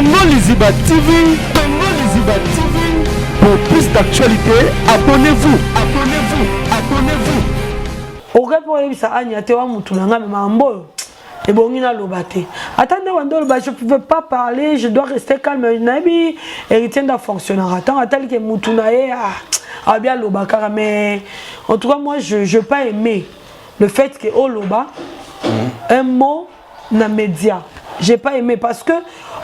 Congo Liziba TV, Congo Liziba TV. Pour plus d'actualités, abonnez-vous, abonnez-vous, abonnez-vous. Okoki mpe oyebisa Anya te wa mutu na ngai me makambo oyo ebongi naloba te, ata nde wanda oloba, je pouvais pas parler, je dois rester calme. Nayebi Héritier nde afonctionnera ntango atali ke mutu na ye abi aloba kaka. Mais en tout cas, moi, je pas aimé le fait que oloba un mot na média. J'ai pas aimé parce que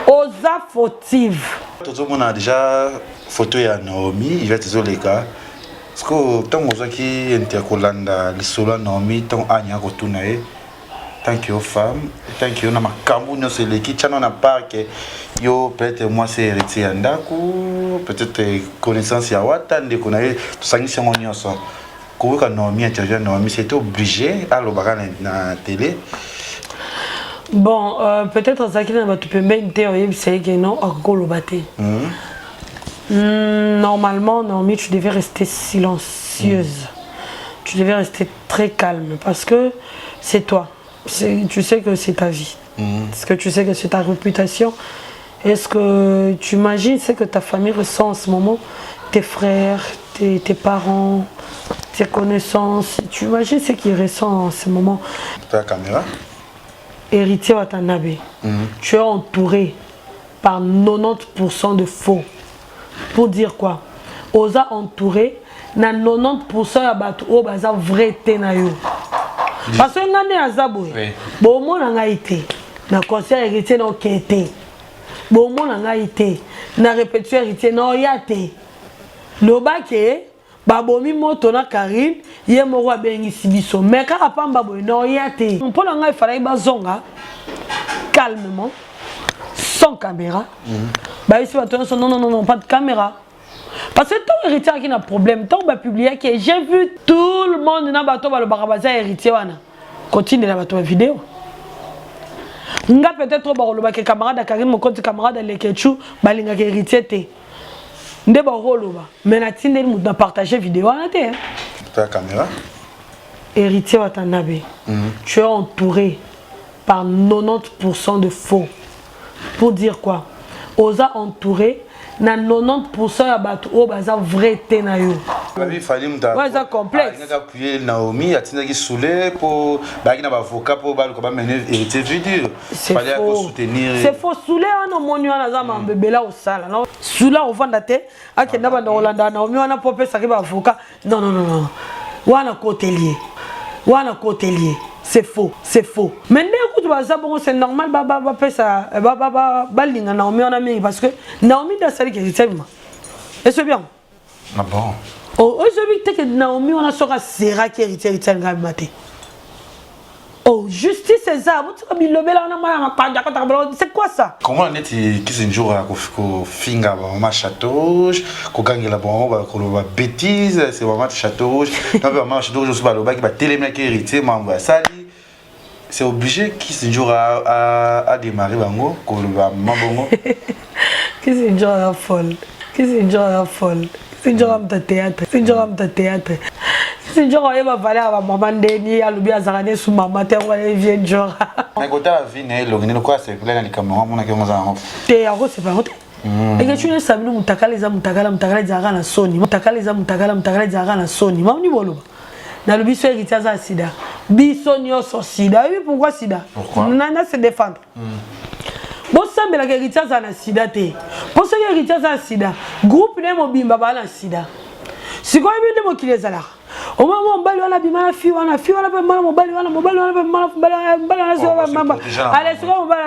oza fautive. Tozomona déjà photo ya Naomi Ivete ezoleka. Parce que ntango ozwaki ente ya kolanda lisolo ya Naomi, ntango Anya akotuna ye, tant que yo femme, tant que yo na makambo nyonso eleki tiano na parke, yo peut-être mwasi Héritier ya ndako, peut-être connaissance ya Wata, ndeko na ye, tosangisi yango nyonso, koyoka Naomi, interview ya Naomi, c'était obligé alobaka na télé? Bon, peut-être azalaki na bato pembeni te, oyebisa ye ke non, akoki koloba te. Normalement, Naomi, tu devais rester silencieuse. Tu devais rester très calme parce que c'est toi. Tu sais que c'est ta vie. Est-ce que tu sais que c'est ta réputation? Est-ce que tu imagines ce que ta famille ressent en ce moment? Tes frères, tes parents, tes connaissances. Tu imagines ce qu'ils ressentent en ce moment? Ta caméra. Héritier Watanabe, tu es entouré par 90% de faux. Pour dire quoi? Oza entouré na 90% ya bato oyo baza vrai te na yo. Parce que nga nde aza boye, bomona ngai te na concert Héritier, na oke te. Bomona ngai te na répétition Héritier, na oya te. Loba ke babomi moto na Karine, ye moko abengisi biso, mais kaka pamba boye na oya te. Mpo na ngai, efalaki bazonga calmement, sans caméra. Bayebisi bato nyonso: non, non, non, non, pas de caméra. Parce que ntango Héritier aki na problème, ntango bapubliaki, j'ai vu tout le monde na bato balobaka baza Héritier wana kotindela bato bavideo. Nga peut-être oyo bakolobaka camarade ya Karine Mokonzi, camarade ya Lekechu, balingaka Héritier te, nde bakoloba, mais natindeli moto na partage vidéo wana te. Ta caméra. Héritier Watanabe, tu es entouré par 90% de faux. Pour dire quoi? Oza entouré na 90% ya bato oyo baza vrai te na yo. Babi Fali mutu Ouais, eza complexe. Alingaki appuyer Naomi, atindaki Soule mpo bayaki na baavocat mpo baluka bamene Héritier vidure. C'est Fali faux. akosoutenir. C'est faux. Soule wana omoni wana aza mambo ebele akosala. Soule akovanda te, akenda banda kolanda Naomi wana mpo opesaki baavocat. Non, non, non, non, wana koteli ye, wana koteli ye. C'est faux, c'est faux. Mais nde kutu baza bongo, c'est normal bapesa balinga Naomi wana mingi, parce que Naomi nde asaliki Héritier bima eso bien. Ah bon? Ozobi te ke Naomi wana soki aseraki Héritier, Héritier alinga bima te. Oh, justice eza, botika bilobela wana mwana makwanja kotaka. C'est quoi ça? Komona neti Kisi Njour kofinga bamama Château Rouge, kogangela bango, koloba bêtise, c'est mama Château Rouge na mpe bamama Château Rouge oso balobaki, batelemelaki Héritier, mambo asali, c'est obligé Kisi Njour adémarrer bango koloba mama bongo. Kisi Njour aza folle, Kisi Njour aza folle, Kisi Njour amuta théâtre, Kisi Njour amuta théâtre. Kisi Njour oyeba valeur ya bamama ndeni alobi azalaka nesu mama te, yango wana vie Njour. Mais kotala vi na ye elongi nde lokola asepela na likambo yango, amonaki yango aza yango. Te, akosepa yango te. Ekeci nyonso bino mutakala eza mutakala, mutakala ezalaka na soni, mutakala eza mutakala, mutakala ezalaka na soni. Mamoni boloba nalobi so Héritier aza na sida, biso nyonso sida. Oyebi pourquoi sida? Pourquoi? Na se défendre, bosambelaka Héritier aza na sida te, mpo soki Héritier aza na sida, groupe na ye mobimba baa na sida. Sikoyo yebi nde mokili ezalaka, omona mwa mobali wana abima na fi wana, fi wana mpe mwana mobali wana, mobali wana mpe mwana mobali wana sikoyo Oh, bamamba. protéger na Ale, sikoyo mobali,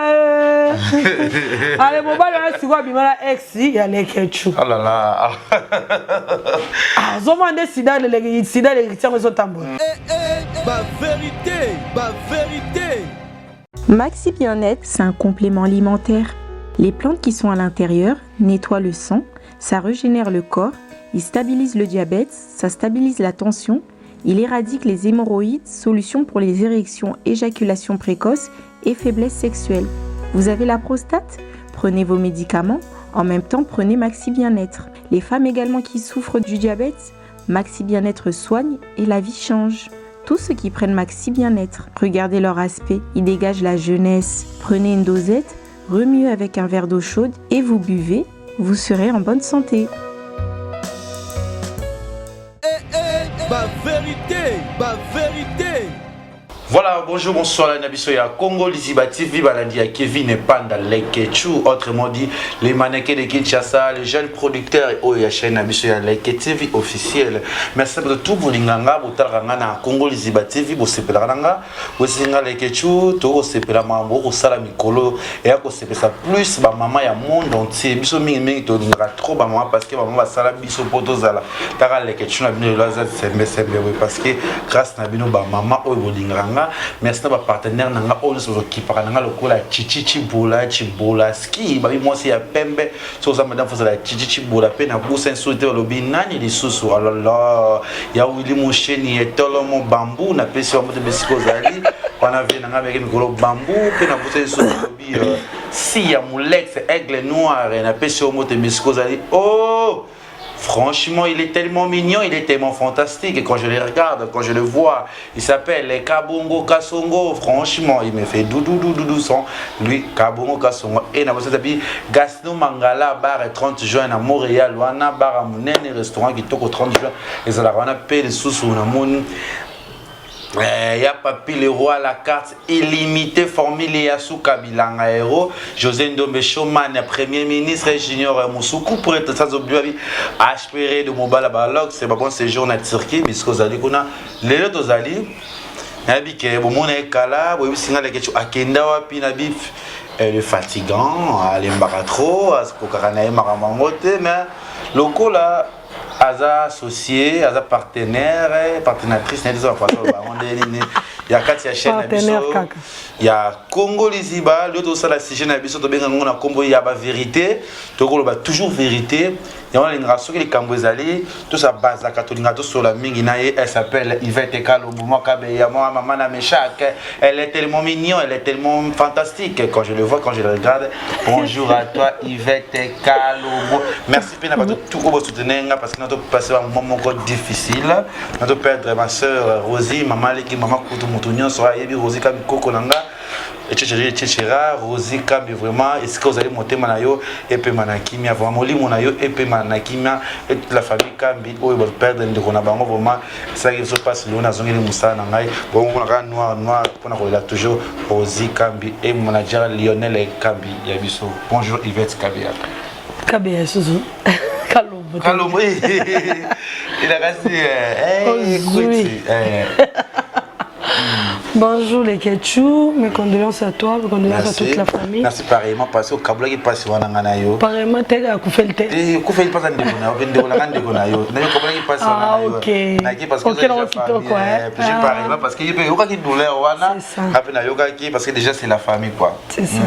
ale, mobali wana sikoyo abima na ex ya Lekechu. Oh là là. Azomona nde sida, sida l'Héritier yango ezotambola. Ba vérité, ba vérité. Maxi Bien-être, c'est un complément alimentaire. Les plantes qui sont à l'intérieur nettoient le sang, ça régénère le corps, il stabilise le diabète, ça stabilise la tension, il éradique les hémorroïdes, solution pour les érections, éjaculation précoce et faiblesse sexuelle. Vous avez la prostate? Prenez vos médicaments, en même temps prenez Maxi Bien-être. Les femmes également qui souffrent du diabète, Maxi Bien-être soigne et la vie change. Tous ceux qui prennent Maxi Bien-être, regardez leur aspect, ils dégagent la jeunesse. Prenez une dosette, Remuez avec un verre d'eau chaude et vous buvez, vous serez en bonne santé. Eh, eh, ba vérité, ba vérité. Voilà, bonjour, bonsoir, na biso ya Congo Liziba TV, balandi ya Kevin Epanda Lekechu, autrement dit, les mannequins de Kinshasa, les jeunes producteurs oyo ya chaîne na biso ya Leke TV officiel. Merci à tout bolinganga, botalaka nga na Congo Liziba TV, bosepelaka na nga, bosinga Lekechu, tokosepela mambo, kosala mikolo, eya kosepesa plus ba mama ya monde entier. Biso mingi mingi tolingaka trop ba mama parce que ba mama basala biso po tozala. Taka Lekechu na bino lelo aza sembe sembe boye parce que grâce na bino ba mama oyo bolingaka nga. Merci na ba partenaire na nga oyo nyonso bazokipaka na nga lokola Chichi Chibola Chibola ski babi mwasi ya pembe soki oza madame fozala Chichi Chibola mpe na busa nsusu te balobi nani lisusu alala ya Willy Musheni etolomo bambu napesi bango te bisika ozali wana vie na nga beke mikolo bambu mpe na busa nsusu balobi si ya Mulex aigle noir napesi yo mote bisika ozali oh Franchement, il est tellement mignon, il est tellement fantastique. Et quand je le regarde, quand je le vois, il s'appelle Kabongo Kasongo. Franchement, il me fait doudou doudou doudou sans lui Kabongo Kasongo. Et na bosa Gasno Mangala bar 30 juin à Montréal, wana bar à munene restaurant qui toko 30 juin. Et ça la wana pe lisusu na moni. Ya Papi le roi, la carte illimitée, formule Yasuka Bilanga héros, José Ndombe Showman, premier ministre junior Moussoukou, pour être sans oublier HPR de Mobala Balok, c'est bon séjour na Turquie, puisque ozali kuna, lelo tozali, nayebi ke bomona ekala, boyebisi nga leke akenda wapi na bif, elle est fatigant, alembaka trop, akokaka na ye makambo yango te, mais lokola aza associé, aza partenaire, partenatrice, na biso bango nde nini ya kati ya chaîne na biso ya Congo Liziba. Lelo tosala sujet na biso, tobenga yango na nkombo ya ba vérité. Tokoloba toujours vérité, yango nalingaka soki likambo ezali tosa bazaka, tolingaka tosola mingi na ye. Elle s'appelle Yvette Kalombo Mwakabeya, mwa mama na Meshak. Elle est tellement mignon, elle est tellement fantastique quand je le vois, quand je le regarde. Bonjour à toi, Yvette Kalombo. Merci mpe na bato tout oyo bosoutenir nga parce que nato passer ba moment moko difficile, nato perdre ma sœur Rosie, mama leki, mama kutu, moto nyonso ayebi Rosie kami, koko na nga, etc etc. Rosie Kambi, vraiment esika ozali, motema na yo epema na kimia, vraiment molimo na yo epema na kimia, et toute la famille Kambi oyo baperdre ndeko na bango. Vraiment esalaki biso mpasi. Lelo nazongeli mosala na ngai, bongo kaka noir noir mpona kolela toujours Rosie Kambi et manager Lionel Kambi ya biso. Bonjour Yvette Kabia. Kabeya susu Kalombo. Kalombo ilakasi. Ozui. Bonjour les Ketchou, mes condoléances à toi, mes condoléances à toute la famille. Merci pareillement parce que okabulaki mpasi wana nga na yo. Pareillement te, akufeli te. Okufeli mpasi ndeko na yo mpe ndeko nanga, ndeko na yo na yo, okabulaki mpasi wana na yo. Naki parce que ok, nango kitoko. J'ai pareillement parce que ye mpe yokaki douleur wana, nga mpe nayokaki parce que déjà c'est la famille quoi. C'est ça.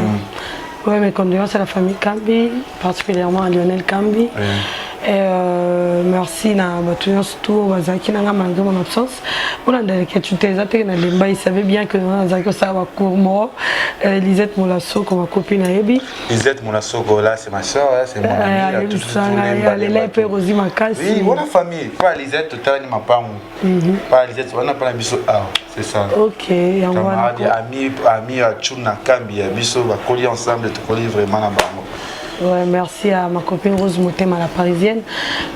Ouais, mes condoléances à la famille Kambi, particulièrement à Lionel Kambi. Oui. Et merci na bato nyonso tout bazalaki na nga malgré mon absence. Olandalaki tu te eza teke na lemba, il savait bien que nazalaki kosala bacours moko. Lisette Molasoko, ma copine, ayebi. Lisette Molasoko, là c'est ma soeur, c'est mon ami. Ayebisanga alela mpe Rosi makasi. Oui, wana famille pa Lisette, totalani mapango pa Lisette wana mpa na biso awa, c'est ça. Ok, yango wana. Camarade, ami, ami ya Chuna Kambi ya biso, bakoli ensemble, tokoli vraiment na bango. Ouais, merci à ma copine Rose Motema, la parisienne.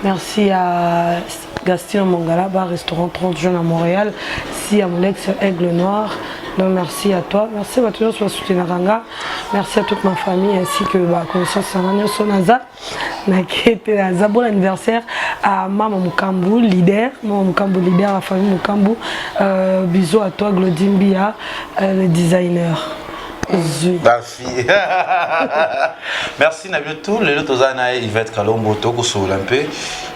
Merci à Gaston Mongala, restaurant 30 juin à Montréal. Si à mon ex Aigle Noir. Donc merci à toi. Merci à tous qui soutenu nga. Merci à toute ma famille ainsi que ma connaissance Naza. Naza bon anniversaire à Maman Mukambu, leader. Maman Mukambu, leader, la famille Mukambu. Bisous à toi, Glodine Bia, le designer. Ba fille. Merci na biso lelo toza na ye Yvette Kalombo, tokosolola mpe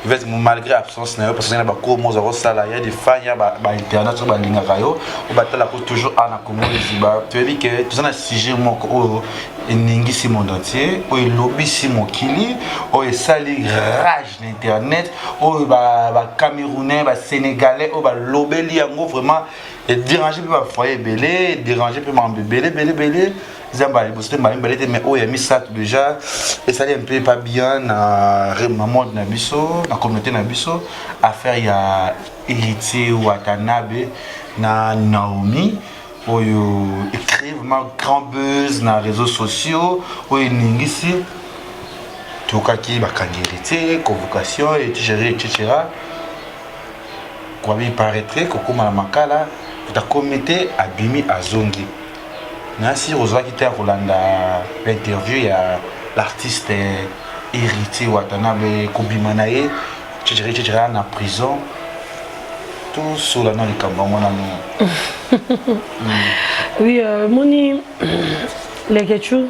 Yvette malgré absence na yo parce que na bacours mo oza kosala ya des fans ya bainternet oyo balingaka yo, oyo batalaka toujours awa na Congo Liziba. Toyebi ke toza na sujet moko oyo eningisi monde entier, oyo elobisi mokili, oyo esali rage na internet, oyo bacamerounais, basénégalais oyo balobeli yango. Vraiment edérange mpe bafoyer ebele, edérange mpe makambo ebele ebele ebele. Eza mbala liboso te, mbala mibale te, mais oyo ya misato déjà esali un peu pas bien na monde na biso, na communauté na biso. Affaire ya Héritier Watanabe na Naomi. Oyo ecree vraiment grand buzz na réseaux sociaux, oyo eningisi, tokaki bakangi Héritier, convocation, etc etc. Kwabi paraîtrait kokóma na Makala, akomi te, abimi, azongi. Nasi ozwaki te ya kolanda interview ya l'artiste Héritier Watanabe, kobima na ye, etc etc, na prison? Tosola na likambo yango nano. Oui, moni Lekechu,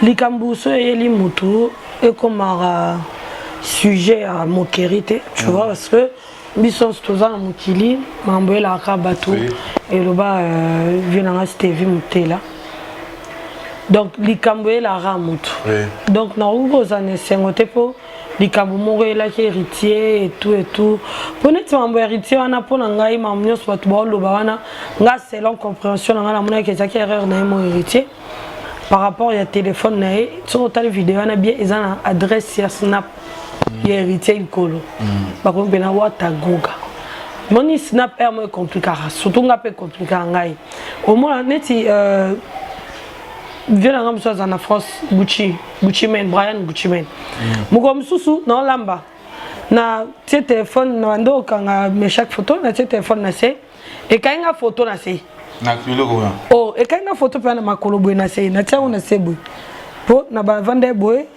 likambo so eyeli motu, ekomaka sujet ya moquerie te, tu vois, parce que biso nyonso toza na mokili, makambo eyelaka bato. Eloba vie nanga Stevi Motela. Donc likambo eyelaka motu, donc nakoki kozala na esengo te mpo likambo moko eyelaki Héritier et tout et tout, mpo neti makambo ya Héritier wana, mpo na ngai, makambo nyonso bato baoloba wana, nga selon compréhension na ngai, namonaki ezalaki erreur na ye mo Héritier par rapport ya téléphone na ye. Soki otali video wana bien, eza na adresse ya Snap ya Héritier likolo, bakomi mpena Wata Goga. Moni Snap aire mo ecompliquaka, surtout nga mpe ecompliquaka ngai. Omona neti vie na nga mosusu aza na France, Gucci, Gucci Man, Brian Gucci Man. Mokolo mosusu naolamba, na tie téléphone na bando okanga mais chaque photo, na tie téléphone na se, ekangi nga photo na se. Na biloko wana? Oh, ekangi nga photo mpe na makolo boye na se. Natie yango na se boye mpo na bavanda ye boye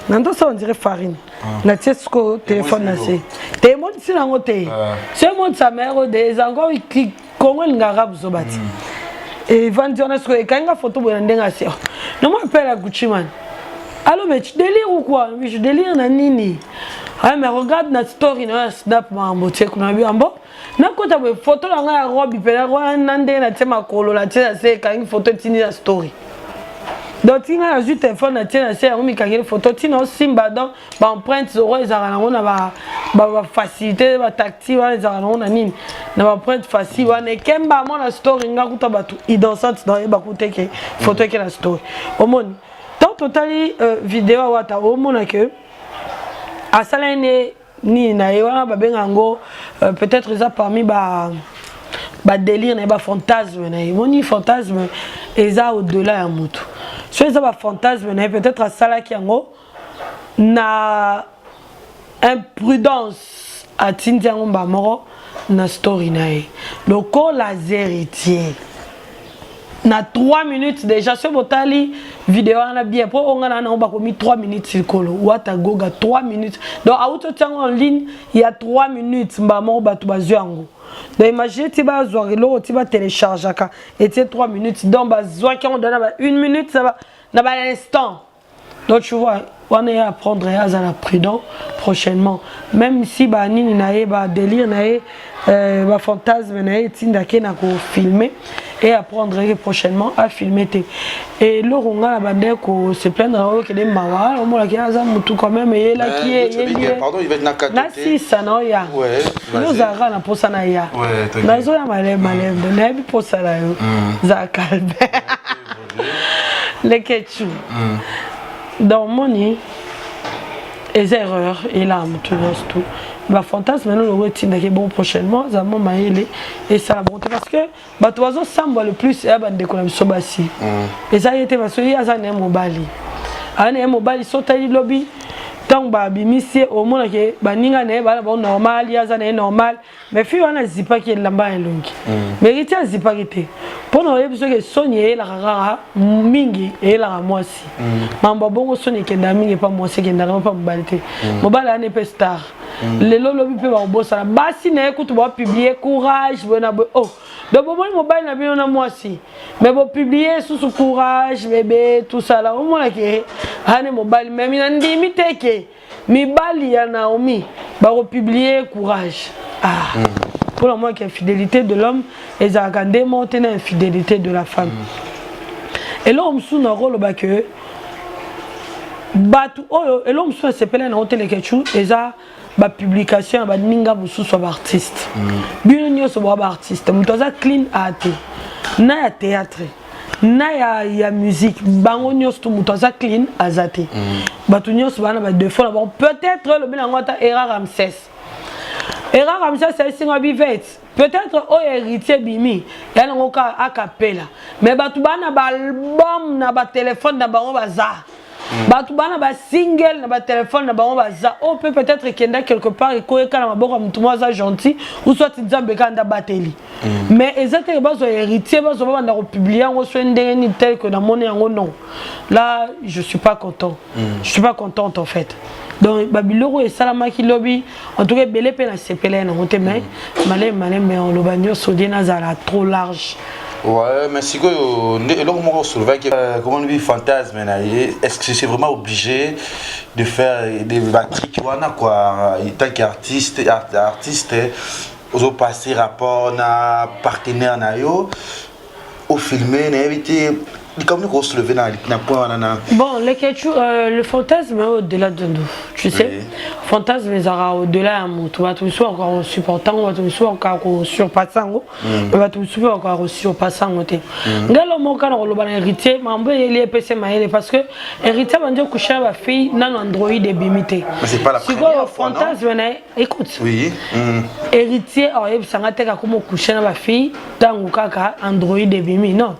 na ndosa, on dirait farine. Natie sikoyo téléphone na se te, emonisi nango te. So emonisa mere de eza encore Kongo elingaka buzoba ti evandi wana. Sikoyo ekangi nga photo boye na ndenge ase. Nomo appel ya Gucci Man: "Allo, mais tu délire ou quoi?" Oui, je délire na nini? Ah, mais regarde na story na ya Snap, makambo tie kuna bi ambo. Nakota boye, photo na ngai ya robe mpena wana na ndenge natie makolo, natie na se, ekangi photo, etindi na story. Donc ti ngai nazwi téléphone, natie na se, yango mikangeli photo ntina osimba. Donc baempreinte oro ezalaka nango na bafacilité, batactile wana ezalaka nango na nini, na baempreinte facile wana, ekemba mwa na story. Nga kuta bato innocente na oyeba kuta eke photo eke na story. Omoni, tant totali video awata, omona ke asalaki ne nini na ye wana, babenga yango peut-être eza parmi ba badélire na ye, bafantasme na ye. Moni fantasme eza au-delà ya motu. So eza bafantasme na ye, peut-être asalaki yango na imprudence, atindi yango mba moko na story na ye. Lokola Héritier na 3 minutes déjà, soki botali video wana bien, mpo onga na nango bakomi 3 minutes likolo, Wata Goga 3 minutes. Donc auti otia yango en ligne ya 3 minutes, mbala moko bato bazwi yango. Donc imagine ti bazwaka eloko, ti batéléchargeaka, etie 3 minutes, donc bazwaki yango na ba 1 minute, na ba instant. Donc tu vois, wana ye apprendre, ye azala prudent prochainement, même si banini na ye, badélire na ye, bafantasme na ye etindaki na kofilme, et apprendre ke prochainement afilme te. Eloko nga na bande kose plaindre, oyo kende mawa, omonaki aza motu quand même, eyelaki ye nasisa na oya. Yo ozalaka na mposa na ya, nazoya malembe malembe, nayebi mposa na yo, zala calme, Lekechu. Donc moni eza erreur elaka motu nyonso tu, bafantasme no logo etindaki. Bon, prochainement aza mo mayele, esala bon te, parce que bato bazosambwa le plus eya bandeko na biso basi. Eza ye te, parce ye aza na ye mobali, aza na ye mobali. So otali lobi, ntango babimisi ye, omonake baninga na ye bana bao normal, ye aza na ye normal. Mais fille wana azipaki elamba ya elongi, mais Héritier azipaki te. Mpo na oyebi soki soni eyelaka kaka mingi, eyelaka mwasi. Mambo bongo, soni ekendaka mingi epa mwasi, ekendaka mpa mobali te. Mobali ayani mpe star lelo, lobi mpe bakobosana. Basi na ye kutu bapublie courage boye na boye. Oh, donc bomoni mobali na bino na mwasi, mais bopublie susu courage bébé, tout ça là. Omonaki ane mobali, mais na ndimi te ke mibali ya Naomi bakopublie courage. Ah, mpona moi ke infidélité de l'homme ezalaka nde moko te na infidélité de la femme. Eloko mosusu nakoloba ke bato oyo, eloko mosusu nasepele nango te, Lekechu, eza bapublication ya baninga mosusu ya baartiste. Bino nyonso boa baartiste, moto aza clean a te, na ya théâtre na ya musique, bango nyonso to moto aza clean aza te. Bato nyonso baa na badéfaut na bango. Peut-être elobi nango ata Era Ramses, Era Ramses ayesinga bivete. Peut-être oyo héritier bimi ya nango ka akapela, mais bato bana ba album na ba téléphone na bango baza. Bato bana ba single na ba téléphone na bango baza. Oyo mpe peut-être ekenda quelque part, ekoyeka na maboko ya motu moko aza gentil ou soit Nzambe kaka nde abateli. Mais eza teke bazwa héritier, bazwa, babanda kopublier yango so ndenge nini tel que namoni yango. Non, là je suis pas content. Je suis pas contente en fait. Donc babiloko oyo esalamaki lobi, en tout cas ebele mpe nasepela ye nango te, mais maleme maleme oloba nyonso die nazala trop large. Ouais, mais sikoyo nde eloko moko soulevaki, comment on dit, fantasme na ye, est-ce que c'est vraiment obligé de faire des batrick wana quoi, en tant qu'artiste, artiste ozopasser rapport na partenaire na yo, ofilme? Nayebi te likambo nini kosoulever na point wana na Bon, les le fantasme est au-delà de nous, tu sais. Oui. Fantasme ezalaka au-delà ya moto. Bato mosusu bakoka kosupporter yango, bato mosusu bakoka kosurpasser yango, bato mosusu mpe bakoka kosurpasser yango te. Ngai lo moko na koloba na héritier, makambo eyeli epesi mayele, parce que héritier bandi okoucher na bafille nano Android ebimi te. Mais c'est pas la Sikoyo première fois, non? fantasme na ye, écoute, Oui. Héritier oyebisanga te kakoma okoucher na bafille ntango kaka Android ebimi, non.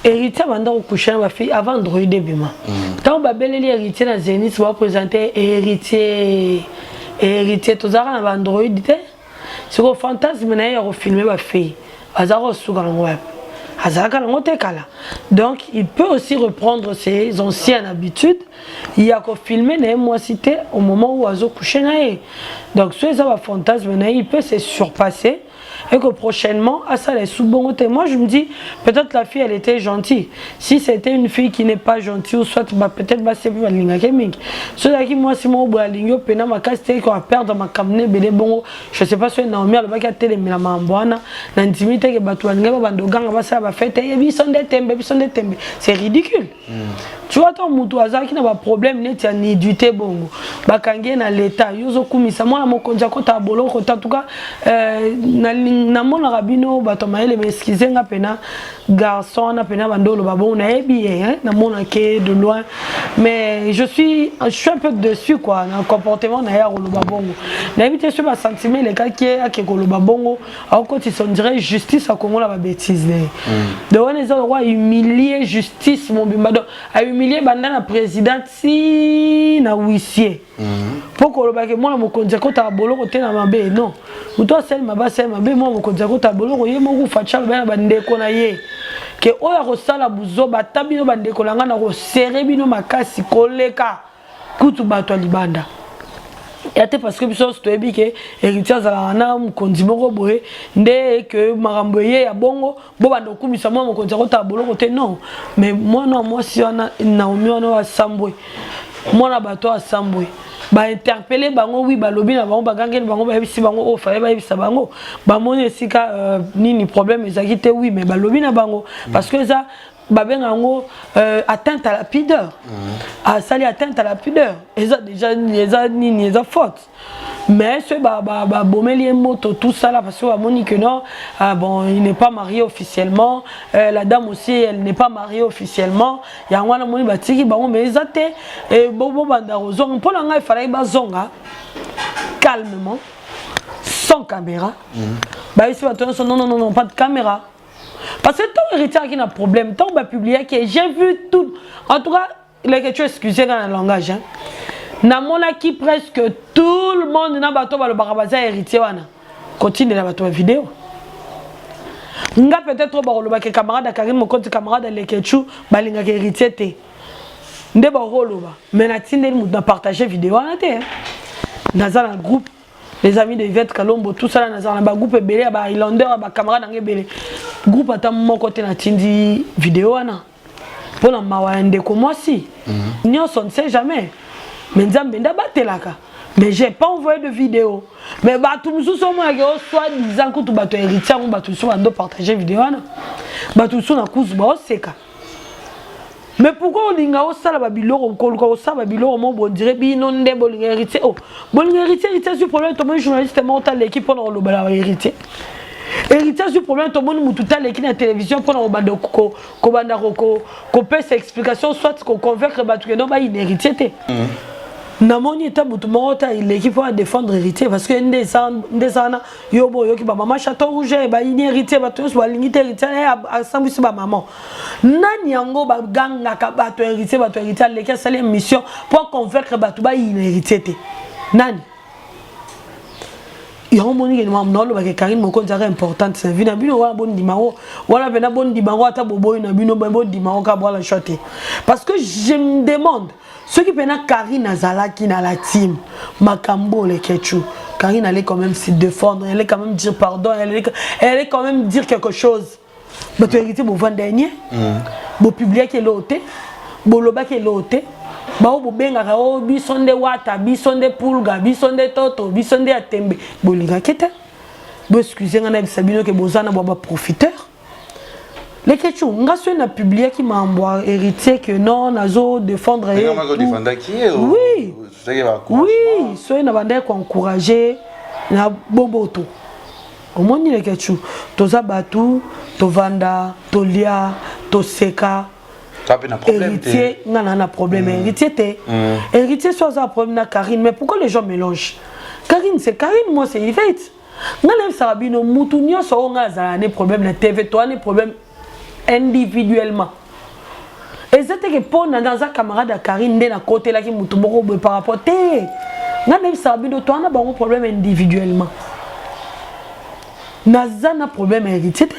Héritier abanda kokoucher na bafille avant Android ebima. Ntango babeleli héritier na Zénith, baprésente héritier, héritier tozalaka na baandroid te. Sikoyo fantasme na ye ya kofilmer bafille azalaka kosuka nango wapi? Azalaka nango te kala. Donc il peut aussi reprendre ses anciennes habitudes ya kofilmer na ye mwasi te au moment où azocoucher na ye. Donc so eza bafantasme na ye, il peut se surpasser et que prochainement asala esu bongo te. Moi je me dis, peut-être la fille, elle était gentille. Si c'était une fille qui n'est pas gentille ou soit bah, peut-être basi mpe balingaki mingi, so ezalaki mwasi moko boye alingi opena makasi te ko aperdre makambo na ebele bongo, je sais pas soki Naomi alobaki atelemela makambo wana. Na ndimi teke bato balingi babanda oganga, basala bafete ye biso nde tembe, biso nde tembe. C'est ridicule, tu vois. To motu azalaki na baproblème neti ya nudité bongo, bakangi ye na leta, yo ozokumisa mwana mokonzi akota boloko te. En tout cas namonaka bino bato mayele, mais excuse nga mpena, garçon wana mpena bando oloba bongo, nayebi ye, namonake de loin, mais je suis un peu déçu quoi na comportement na ye ya koloba bongo. Nayebi te soki basentiment elekaki ye ake koloba bongo, akokotisa on dirait justice akongola babétise na ye. Donc wana eza lokwa humilier justice mobimba. Donc ahumilie banda na président ti na huissier, mpo kolobaki mwana mokonzi akotaka boloko te na mabe. Non, moto asali mabe, asali mabe. Mwana mokonzi akotaka boloko, ye moko Fatshi aloba na bandeko na ye ke oyo akosala buzoba, ata bino bandeko na ngai, na kosere bino makasi koleka kutu bato ya libanda ya te, parce que biso nyonso toyebi ke héritier azalaka na mokonzi moko boye nde ke makambo eye ya bongo, bobanda kokumisa mwana mokonzi akotala boloko te. Non, mais mwana wa mwasi wana Naomi wana oyo asambwe, mwana bato oyo asambwe, bainterpeller bango, wi, balobi na bango, bagangeli bango, bayebisi bango oyo fallait bayebisa bango, bamoni esika nini problème ezalaki te. Oui, mais balobi na bango parce que eza babenga yango atteinte à la pudeur. Asali atteinte à la pudeur, eza déjà, eza nini, eza faute. Mais soki babomeli ye moto, tout ça là parce que bamoni que non, bon, il n'est pas marié officiellement, la dame aussi, elle n'est pas mariée officiellement, yango wana moni batiki bango. Mais eza te bobanda kozonga. Mpo na ngai efalaki bazonga calmement, sans caméra. Bayebisi bato nyonso: non, non, non, non, pas de caméra. Parce que tant héritier aki na problème, tant bapubliaki, j'ai vu tout, en tout cas like, tu excusez nga na langage, hein. Namonaki presque tout le monde na bato balobaka baza héritier wana kotindela bato ba vidéo. Nga peut-être oyo bakolobaka camarade ya Karine Mokonzi, camarade ya Lekechu, balingaka héritier te nde bakoloba, mais natindeli moto na partage vidéo wana te. Naza na groupe Les Amis de Yvette Kalombo, tout ça, naza na bagroupe ebele ya bahislander, ya bacamarade nanga ebele. Groupe ata moko te natindi vidéo wana mpona mawa ya ndeko mwasi nyonso. Ne sait jamais, mais Nzambe nde abatelaka. Mais j'ai pas envoyé de vidéo. Mais bato mosusu omonaki o soi-disant kutu bato ya héritier yango, bato mosusu bando partage vidéo wana, bato mosusu na kuzu baoseka. Mais pourquoi olinga osala babiloko, koluka kosala babiloko mo bondire bino nde bolinga héritier? Oh, bolinga héritier, héritier azwi problème, tomoni journaliste moko taleki mpona kolobela bahéritier. Héritier azwi problème, tomoni mutu taleki na télévision mpona kobanda kobanda kopesa explication, soit koconvaincre bato kendo bayina héritier te. Namoni ata motu moko te aleki mpo adéfendre Héritier, parce que nde eza wana. Yo bo oyoki bamama Chateau Rouge bayini Héritier, bato nyonso balingi te Héritier asambwisi bamama. Nani yango bagangaka bato Héritier, bato Héritier? Aleki asali émission mpo convaincre bato bayina Héritier te. Nani yango? Monike naolobaka, Karine Mokonzi aka importante na vie na bino wana. Bondima ngo wana mpena, bondima ngo ata boboyi na bino, bondima ngo kaka bwala choix te. Parce que je me demande soki mpena Karine azalaki na la team makambo olekechu, Karine allait quand même se défendre, elle allait quand même dire pardon, elle allait quand même dire quelque chose. Bato Héritier bovanda nie, bopubliaki eloko te, bolobaki eloko te. Bao bobengaka o biso nde wata, biso nde pulga, biso nde toto, biso nde ya tembe, bolingaki te. Boexcuse nga, nayebisa bino ke boza na bwa baprofiteur. Lekechu, nga soki na publiaki mambo ya Héritier que non, nazo défendre ye, oui, soki na bandaki koencourage na boboto. Omoni, Lekechu, toza bato tovanda, tolia, toseka. Héritier, nga na problème Héritier te. Héritier so aza problème na Karine, mais pourquoi les gens mélangent? Karine, c'est Karine, moi, c'est Yvette. Nga nayebisaka bino, mutu nyonso oyo nga azala ne problème na TV, toa ne problème individuellement. Eza teke mpo na naza camarade ya Karine nde nakotelaki mutu moko boye par rapport te. Nga nayebisaka bino, toa na bango problème individuellement. Naza na problème ya Héritier te.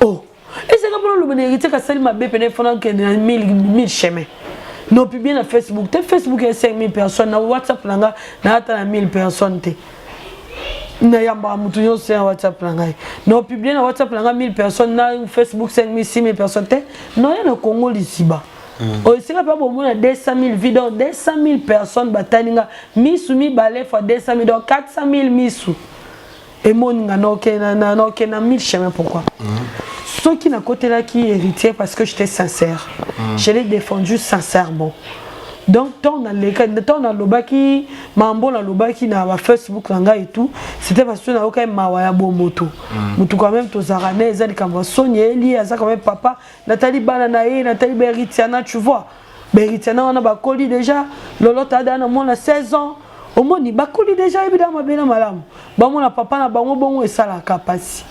Oh, ezaka mpona oloba na Héritier kasali mabe pene, fona okende na mille chemin. Nopublie na Facebook te. Facebook ya 5000 personnes, na WhatsApp na nga naata na 1000 personnes te. Nayambaka motu nyonso ya WhatsApp na ngai. Nopublie na WhatsApp na ngai 1000 personnes, na Facebook 5000, 6000 personnes te. Noya na Congo Lisiba oyo esika mpe bomona 200 000 vues, donc 200 000 personnes batali nga misu mibale fois 200 000, donc 400 000 misu emoni nga. Naoke na mille chemin, pourquoi? Soki nakotelaki Héritier, parce que j'étais sincère, je l'ai défendu sincèrement. Donc ntango naleka, ntango nalobaki mambo nalobaki na bafacebook na ngai et tout, c'était parce que nayokaki mawa ya bomoto. Motu quand même tozalaka ne, eza likambo ya soni. Eli aza quand même papa, natali bana na ye, natali baheritiana, tu vois, baheritiana wana bakoli déjà. Lolota ada na mwana 16 ans, omoni bakoli déjà, yebi da mabe na malamu. Bamona papa na bango bongo, esalaka mpasi.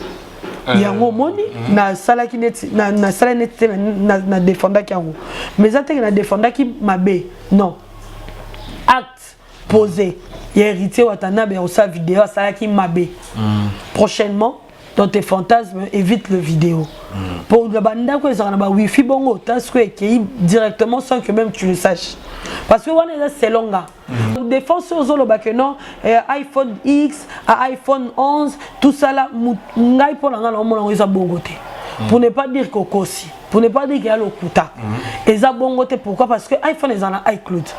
Yango omoni nasalaki neti nasalaki neti te, nadefendaki yango, mais eza teke nadefendaki mabe, non. Acte posé ya Héritier Watanabe ya kosala video, asalaki mabe. Prochainement, dans tes fantasmes, évite le vidéo. Pour bandako ezalaka na bawifi bongo, ta sikoyo ekei directement sans que même tu le saches, parce que wana eza selon nga défense. Oyo ozoloba que non, iPhone X à iPhone 11, tout ça là, ngai mpo na ngai naomona yango eza bongo te. Pour ne pas dire kokosi, pour ne pas dire ke ya lokuta, eza bongo te. Pourquoi? Parce que iPhone eza na iCloud.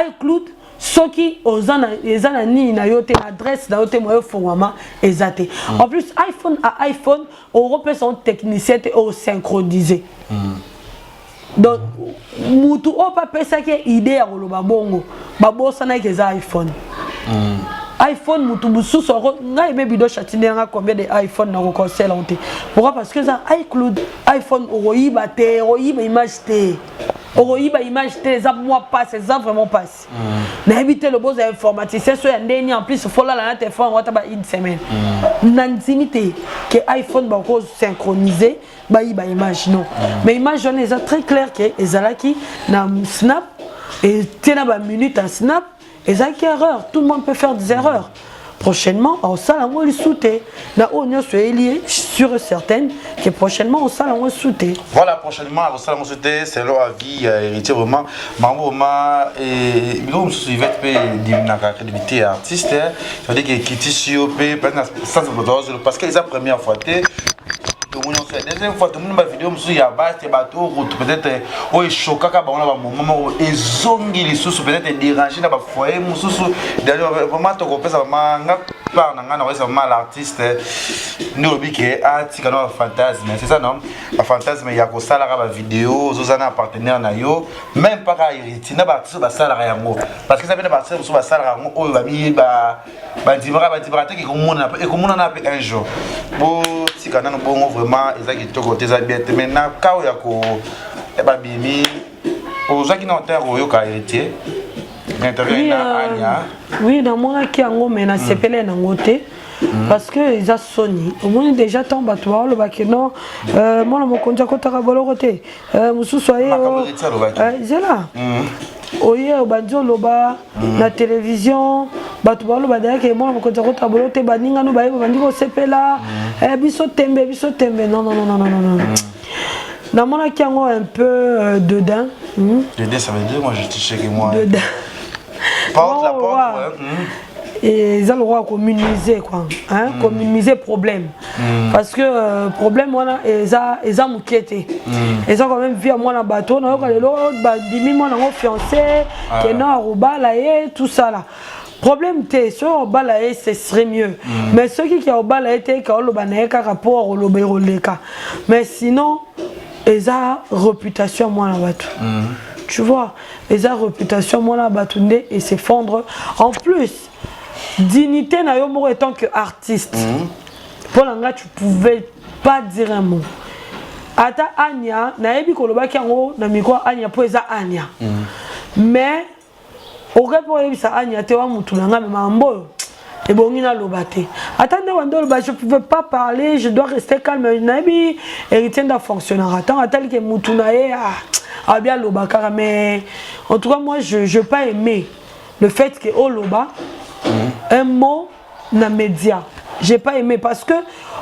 iCloud, soki oza na, eza na nini na yo te, na adresse na yo te, moyo efongwama eza te. En plus, iPhone à iPhone, okopesa ngo technicien te osynchroniser. Donc mutu oyo mpe apesaki idée ya koloba bongo, babosanaki eza iPhone. iPhone, mutu mosusu ngai ebe bidoche atindelanga combien de iPhone, na kokonsele yango te. Pourquoi? Parce que eza iCloud. iPhone okoyiba te, okoyiba image te, okoyiba image te. Eza mwa pasi, eza vraiment pasi. Nayebi te, lobo oza informaticien so ya ndeni. En plus, folala na telefone yango ata ba une semaine. Na ndimi te ke iPhone bakosynchroniser, bayiba image, non. Mais image wana eza très clair ke ezalaki na Snap, etie na baminute ya Snap, ezalaki erreur. Tout le monde peut faire des erreurs. Prochainement osala yango lisusu te. Na oyo nyonso eyeli ye, sûr et certaine que prochainement osala yango lisusu te. Voilà, prochainement akosala yango te, selon avis ya Héritier. Vraiment bango, vraiment biloko mosusu, Ivete mpe ediminaka crédibilité ya artiste, ça veut dire que ekitisi yo mpe sens, parce que eza première fois te tomoni nyonso ya deuxième fois, tomoni bavideo mosusu ya base bato oyo peut-être oyo eshokaka bango na bamoment moko, ezongi lisusu, peut-être edérange na bafoyer mosusu. Vraiment tokopesa vraiment, nga part na ngai, nakoyesa vraiment l'artiste nde olobi ke atika na bafantasme, c'est ça, non? Bafantasme ya kosalaka bavideo, ozoza na partenaire na yo, même mpaka Héritier na baartiste basalaka yango, parce que eza mpe na baartiste mosusu basalaka yango oyo bandimaka, bandimaka te ekomonana mpe un jour. Botika nano bongo, vraiment eza kitoko te, eza bien te. Mais na ka oyo ya ko babimi, ozwaki na hotel koyoka Héritier. Interview na Anya. Oui, namonaki yango mais nasepelaki nango te. Parce que eza soni, omoni déjà ntango bato baolobaki non, mwana mokonzi akotaka boloko te, mosusu aye zela oye obandi oloba na télévision, bato baoloba dayake mwana mokonzi akotaka boloko te, baningano baye babandi kosepela, biso tembe, biso tembe. Non, non, non, non, non, non, namonaki yango un peu dedans. Dedans, ça veut dire, moi je sais que moi dedans. Porte la porte, ouais. Eza lokola kominimiser quoi, hein? Kominimiser problème, parce que problème wana eza moke te, eza quand même vie ya mwana bato. Nayoka lelo bandimi mwana yango fiancé kena akobala ye, tout ça là. Problème te, soki obala ye, ce serait mieux, mais soki ke obala ye te, ka oloba na ye kaka mpo akoloba ekoleka. Mais sinon eza réputation ya mwana bato, tu vois, eza réputation mwana bato nde es'effondre. En plus, dignité na yo moko étant que artiste, mpo na nga, tu pouvais pas dire un mot. Ata Anya, nayebi kolobaki yango na micro Anya mpo eza Anya, mais okoki mpo oyebisa Anya te wa mutu na nga, me makambo oyo ebongi naloba te. Ata nde wande oloba, je pouvais pas parler, je dois rester calme. Nayebi Héritier nde afonctionnera ntango atalike mutu na ye abi aloba kaka. Mais en tout cas, moi, je pas aimé le fait que oloba un mot na média. J'ai pas aimé parce que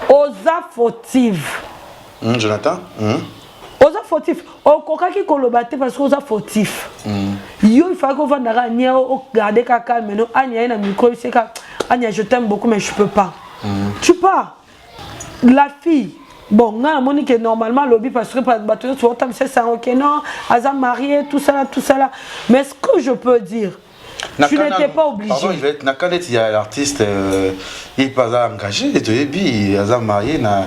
oza fautive. Jonathan. Oza fautif, okokaki koloba te parce que oza fautif. Yo, il fallait kovandaka ania, ogarde ka calme. No Ania ye na micro eseka: "Ania, je t'aime beaucoup, mais je peux pas." Tu pars la fille. Bon, nga namoni ke normalement alobi parce que bato nyonso baotambisa esango ke non, aza marié, tout ça là, tout ça là. Mais ce que je peux dire, tu n'étais pas obligé. Pardon, Yvette, na quand il y a l'artiste, il pas engagé, et aza marié na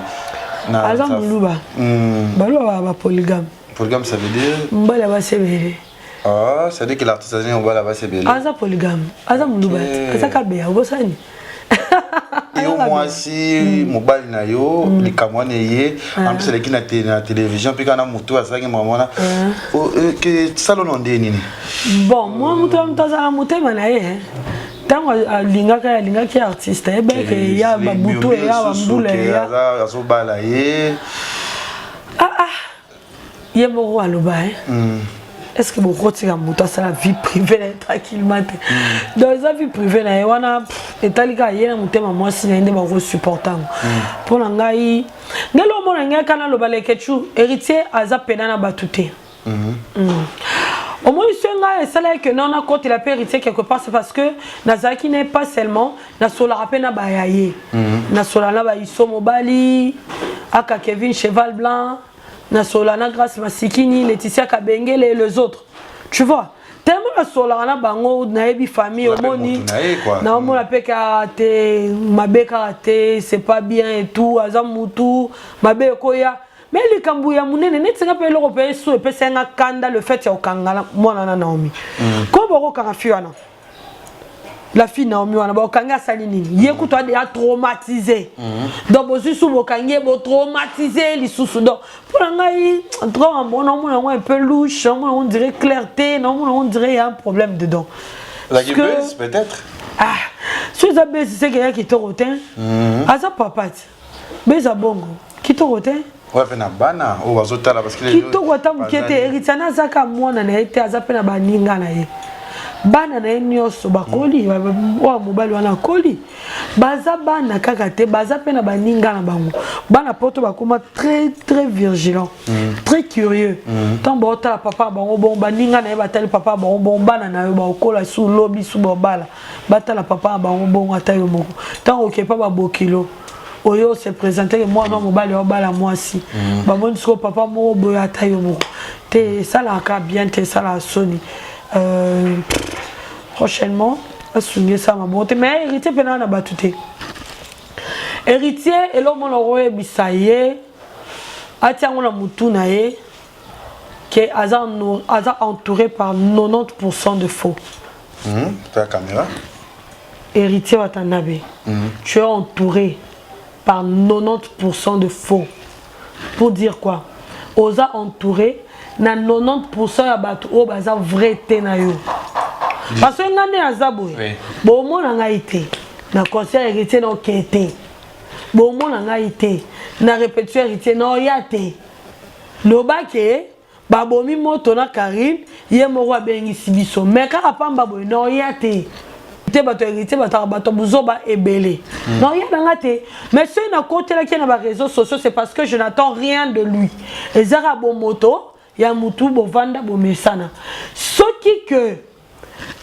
Aza moluba. Baluba ba polygame. Polygame, ça veut dire? Mobali abasebele. Ah, ça veut dire que l'artiste aza mobali abasebele. Aza polygame, aza moluba te, aza kabeya obosani. Yo mwasi, mobali na yo, likambo wana eye en plus eleki na télévision mpe kaka na motu asalaki makambo wana, ke salono nde nini? Bon, mwa moto azala motema na ye. Ntango alingaka, alingaki artiste, ayebeke ya babutu eya bambula eya. Azobala ye. Ah ah, ye moko aloba. Est ce que bokotika moto asala vie privée na ye tranquillement te? Donc eza vie privée na ye wana, etali kaka ye na motema mwasi na ye nde bakosupporte yango. Mpo na ngai, ndenge omona ngai kaka naloba, Lekechu, Héritier aza pena na bato te. Omoni so ngai esalaki ke non, nakotela mpe Héritier quelque part, c'est parce que nazalaki na ye pas seulement, nasolaka mpe na baya ye, nasola na baiso mobali aka Kevin Cheval Blanc, nasola na Grâce Masikini, Laetitia Kabengele et les autres, tu vois. Tellement nasolaka na bango, nayebi famille. Omoni, naomona mpe kaka te mabe kaka te, c'est pas bien et tout. Aza mutu mabe ekoya, mais likambo ya monene neti nga mpe eloko mpe eso epesa nga kanda, le fait ya kokanga mwana na Naomi. Ko bokokanga fille wana, la fille Naomi wana, bokangi asali nini? Ye kutu atraumatisé. Donc bozwi su bokangi ye, botraumatise lisusu. Donc mpo na ngai, en tout cas, naomona yango un peu louche, naomona yango dirait clarté, naomona yango dirait y a un problème dedans. Peut-être. Ah, so eza besi seke ya kitoko te, aza papa te, beza bongo kitoko te. Oyo mpe na bana oyo bazotala parce que Kitoko ata moke te. Héritier azaka mwana na ye te, aza mpe na baninga na ye, bana na ye nyonso bakoli. Oyo mobali wana akoli, baza bana kaka te, baza mpe na baninga na bango. Bana poto bakóma très très vigilant, très curieux. Ntango baotala papa na bango bon, baninga na ye batali papa na bango bon, bana na yo baokola su lobi su babala batala papa na bango bongo. Ata yo moko, ntango okepa babokilo oyo se présente ke mwana mobali obala mwasi, bamoni sikoyo papa moko boye. Ata yo moko te, esalaka bien te, esalaka soni. Prochainement asungi esala mabongo te. Mais Héritier mpe naa na bato te. Héritier, eloko mona koyebisa ye, atia yango na mutu na ye ke aza entouré par 90% de faux. Ta caméra. Héritier Watanabe, tu es entouré par 90% de faux. Pour dire quoi? Oza entouré na 90% ya bato oyo baza vrai te na yo. Parce que nga nde naza boye, bomona ngai te na concert Héritier, na oke te. Bomona ngai te na répétition Héritier, na oya te. Loba ke babomi moto na Karine, ye moko abengisi biso, mais kaka pamba boye, na oya te te. Bato Héritier bataka bato buzoba ebele, na oya na nga te. Mais soki nakotelaki ye na baréseaux sociaux, c'est parce que je n'attends rien de lui. Ezaka bomoto ya mutu, bovanda, bomesana. Soki ke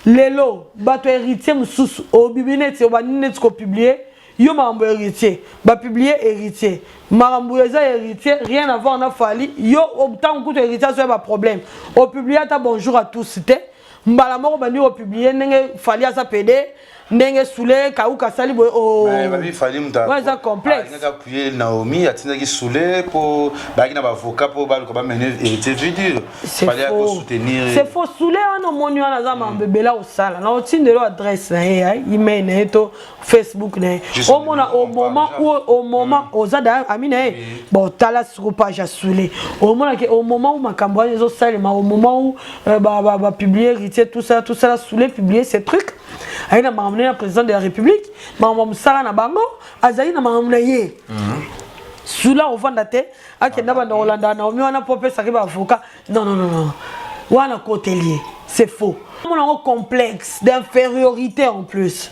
lelo bato Héritier mosusu obibi neti obandi neti kopublier yo makambo Héritier, bapublier Héritier makambo eza Héritier, rien à voir na Fally. Yo ntango kutu Héritier azoya baproblème, opublier ata bonjour à tous te. Mbala moko bandi kopublier ndenge Fally aza pédé, ndenge Sule Kauka asali boye. Oh. Eza complexe. Appuyer Naomi, atindaki Sule mpo bayaki na baavocat mpo baluka bamene Héritier vue. Fallait akosoutenir. C'est faux. Sule wana, omoni wana aza mambo ebele akosala na otindelo adresse na ye, email na ye to Facebook na ye. Omona au moment où, au moment oza da ami na ye, bon, tala siko page ya Sule, omona ke au moment où makambo wana ezosalema, au moment où bapublier Héritier, tout ça, tout ça, Sule publier ces trucs, aye na makambo na président de la République, makambo mosala na bango, azali na makambo na ye. Sula ovanda te, akenda banda kolanda Naomi wana mpo opesaki baavocat. Non, non, non, non, wana koteli ye, c'est faux. Omona yango complexe d'infériorité en plus,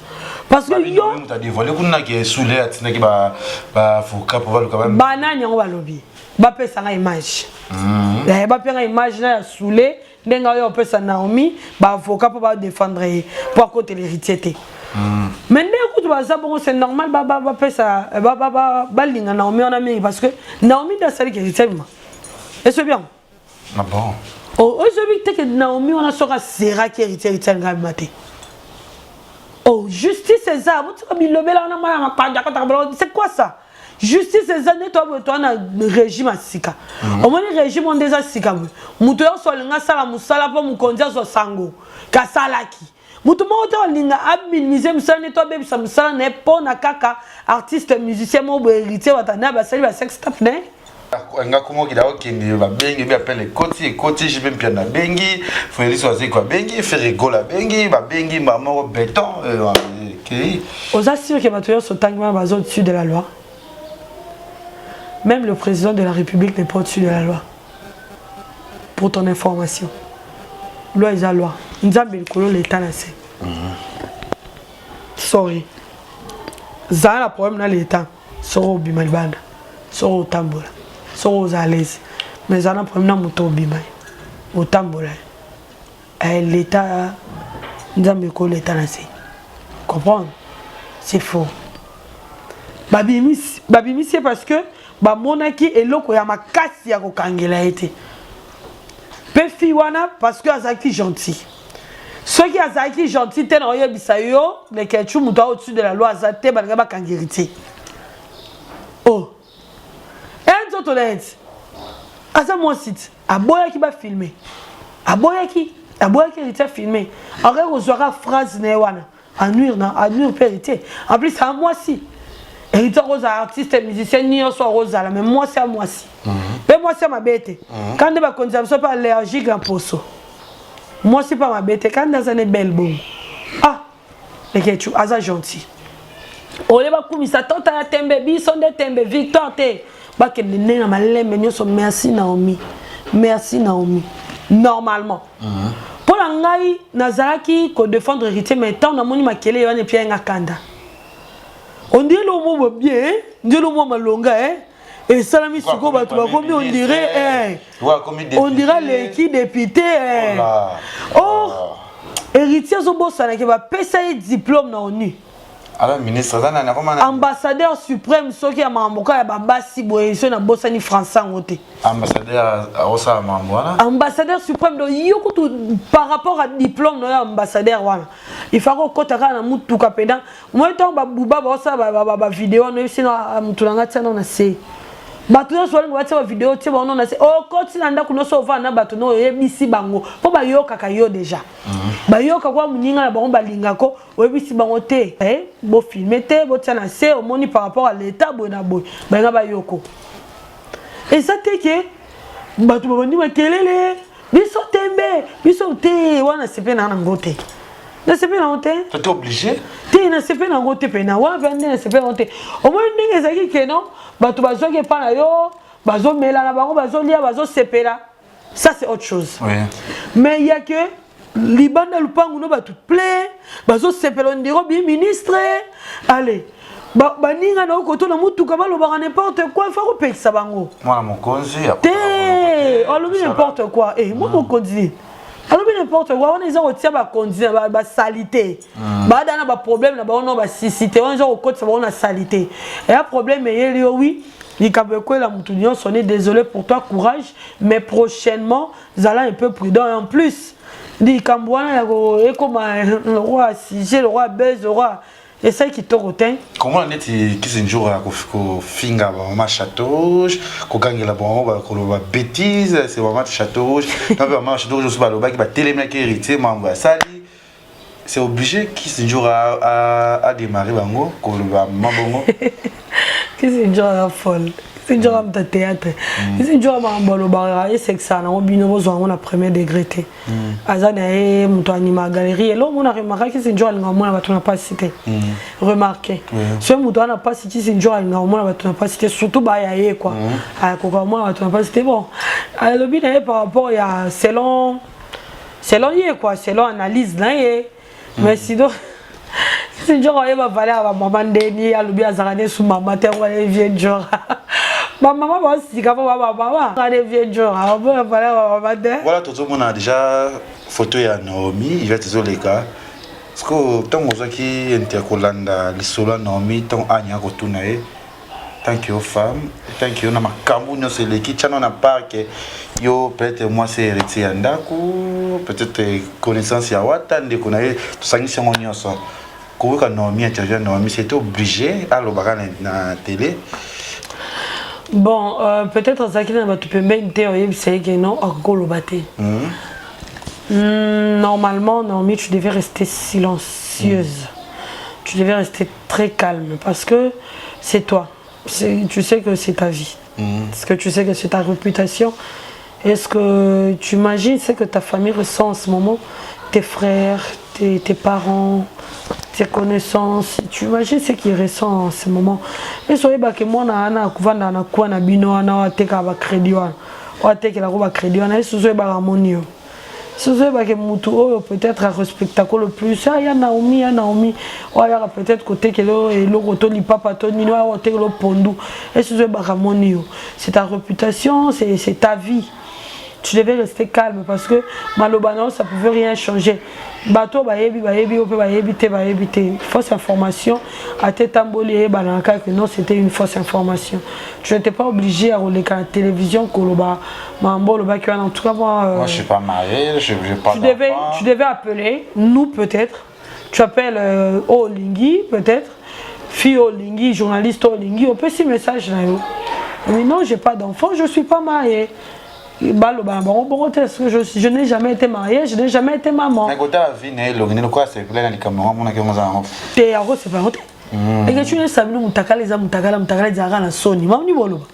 parce que yo dévoilé kuna ke Sule atindaki baavocat mpo baluka. Banani yango balobi bapesanga image, bapenga image na ya Sule ndenge oyo opesa Naomi baavocat mpo badéfendre ye mpo akotela Héritier te. Mais nde kutu baza bongo, c'est normal bapesa, balinga Naomi wana mingi, parce que Naomi nde asaliki Héritier bima eso bien. Ah bon? Ozobi te ke Naomi wana soki aseraki Héritier, Héritier alinga bima te. Oh, justice eza, botika bilobela wana mwana mapanjakataka. C'est quoi ça? Justice eza nde toa boye, toa na régime ya sika. Omoni régime oyo nde eza sika boye, moto nyonso alinga asala mosala mpo mokonzi azwa sango kasalaki. Moto moko te alinga aminimiser mosala nde to abebisa mosala na ye mpo na kaka artiste musicien moko boye, Héritier Watanabe, basali ba sextape na ye. Nga komokida okende, babengi bi appel ekoti, ekoti. JB Mpiana abengi Félix Wazekwa, abengi Ferre Gola, abengi, babengi moko béton kei. Oza sûr ke bato nyonso otangi wana baza au-dessus de la loi? Même le président de la République n'est pas au-dessus de la loi, pour ton information. Loi eza loi, Nzambe likolo, leta na se. Sorry, zala na problème na leta soki obima libanda, soki otambola, soki oza à l'aise, mais zala na problème na moto obima ye otambola ye. Leta, Nzambe ekolo, leta na se. Comprendre, c'est faux. Babimisi ye parce que bamonaki eloko ya makasi ya kokangela ye te. Mpe fille wana, parce que azalaki gentil. Soki azalaki gentil te, na oyebisa yo leketu, moto au-dessus de la loi aza te. Balinga bakanga Héritier. Oh, e nzoto na ye ti aza mwasi ti aboyaki bafilmer, aboyaki, aboyaki Héritier filmer. Akoki kozwaka phrase na ye wana, anuire na anuire mpe Héritier. En plus aa mwasi, Héritier akozala artiste musicien nyonso akozala, mais mwasi ya mwasi mpe mwasi ya mabe te. Ka nde bakonzi ya biso mpe allergique ya mposo, mwasi mpe mabe te, ka nde aza ne belle bongo. Ah, Leketu aza gentil. Oye bakumisa tota ya tembe, biso nde tembe, victoire te. Bakende ndenge na malembe nyonso. Merci Naomi, merci Naomi. Normalement mpo na ngai nazalaki kodéfendre Héritier, mais ntango namoni makele wana epia yenga kanda, on dirait lo mwa bien, ndie lo mwa malonga esalami sikoyo, bato bakomi, on dirait leki député. Or Héritier azobosanaki bapesa ye diplôme na ONU. Ala ministre aza nani? Akoma nani? Ambassadeur suprême soki ya makambo kaka ya babasi boye, soki nabosani français yango te. Ambassadeur akosala makambo wana? Ambassadeur suprême, donc yo kutu par rapport à diplôme na yo ambassadeur wana, il faut kokɔta kaka na mutuka mpenza. Moi ntango babuba baosala bavideo wana, oyebisi na mutu na nga tia nao na se. Bato nyonso balingi batia bavideo, tie bango na se. Okoti na ndako nyonso, ovanda na bato no, oyebisi bango mpo bayokaka yo déjà, bayoka kwa moninga na bango balingako. Oyebisi bango te, bofilmer te, botia na se. Omoni par rapport à l'état boye na boye, balinga bayoko. Eza te ke bato babandi makelele, biso tembe, biso te wana sepe na nango te. Nasepeli nango te. T'es obligé? Te, nasepeli nango te pena. Wana mpe nde nasepeli nango te. Omoni ndenge ezalaki keno bato bazwaki epa na yo, bazomela na bango, bazolia, bazosepela. Ça, c'est autre chose. Oui. Mais il y a que libanda lupangu no bato plein, bazosepela ondiro bi ministre. Allez. Baninga na okoto na mutuka balobaka n'importe quoi, fa kopekisa bango. Mwana mokonzi te alobi n'importe quoi. Eh, mwana mokonzi alobi n'importe quoi, wana eza kotia bakonzi na basali te. Baada na baproblème na bango no basisi te, wana eza kokotisa bango na sali te. Eya problème eyeli yo, oui, likambo ekwela motu nyonso. On est désolé pour toi, courage, mais prochainement zala un peu prudent. Et en plus, likambo wana ya ekoma le roi sujet, le roi buzz, le roi esali kitoko te. Komona neti Kisi Njora kofinga bamama Château Rouge, kokangela bango, koloba bêtise, c'est mama Château Rouge na mpe bamama Château Rouge oso balobaki, batelemelaki Héritier, mambo asali, c'est obligé Kisi Njora adémarrer bango koloba mama bongo. Kisi Njora folle, Kisi Njora moto ya théâtre. Kisi Njora, makambo alobaka esekisaka nango bino, bozwa yango na premier degré te. Aza na ye moto anima galerie. Elo omona, remarque, Kisi Njora alinga komona bato na mpasi te. Remarque, soki moto wana mpasi, Kisi Njora alinga komona bato na mpasi te, surtout baya ye quoi, akoka komona bato na mpasi te. Bon, alobi na ye par rapport ya selon ye quoi, selon analyse na ye. Mais sinon, Kisi Njora oyeba valeur ya bamama ndeni alobi azalaka ne su mama te, yango wana vie Njora, bamama basika mpo bamama ane vie Njora oboya valeur ya bamama te. Voilà, tozomona déjà photo ya Naomi Ivete ezoleka. Parce ntango ozwaki ente ya kolanda lisolo ya Naomi, ntango anya kotuna ye, tant que yo femme, tant que yo na makambo nyonso eleki tiano na parke, yo peut-être mwasi Héritier ya ndako, peut-être connaissance ya Wata, ndeko na ye, tosangisi yango nyonso, koyoka Naomi, interview ya Naomi, c'était obligé alobaka na télé? Bon, peut-être azalaki na bato pembeni te, oyebisa ye ke non, akoki koloba te. Normalement, Naomi, tu devais rester silencieuse. Tu devais rester très calme parce que c'est toi. Tu sais que c'est ta vie. Parce que tu sais que c'est ta réputation. Est-ce que tu imagines ce que ta famille ressent en ce moment? Tes frères, tes parents, tes connaissances. Tu imagines ce qu'ils ressentent en ce moment? Et soyez que moi, na kovanda na kwa na bino wana ateka ba crédit wana. Atekelako ba crédit wana. Et soyez moni yo. Soki oyebake mutu oyo peut-être arespectako le plus, ah, ya Naomi, ya Naomi oyo ayaka peut-être kotekela eloko to lipapa to nini, oyo ayaka kotekela pondu, e soki oyebaka moni yo, c'est ta réputation, c'est ta vie. Tu devais rester calme parce que maloba na yo, ça pouvait rien changer. Bato bayebi, bayebi yo mpe, bayebi te, bayebi te. Fausse information ate etamboli, eyebanaka kaka que non, c'était une fausse information. Tu n'étais pas obligé ya koleka na télévision koloba mambo olobaki wana. En tout cas, moi, Moi, je suis pas marié, je n'ai pas d'enfant. Tu devais appeler nous, peut-être tu appelles olingi, peut-être fille olingi, journaliste olingi, opesi message na yo: mais non, j'ai pas d'enfant, je suis pas marié. Baloba na bango bongo te, parce que je n'ai jamais été mariée, je n'ai jamais été maman. Mais kotala vie na ye, elongi nini lokola sepela na likambo yango, amonaki yango oza yango. Te, yango sepa yango te. Eke tu nesabino mutakala, eza mutakala, mutakala ezalaka na soni mamoni boloba.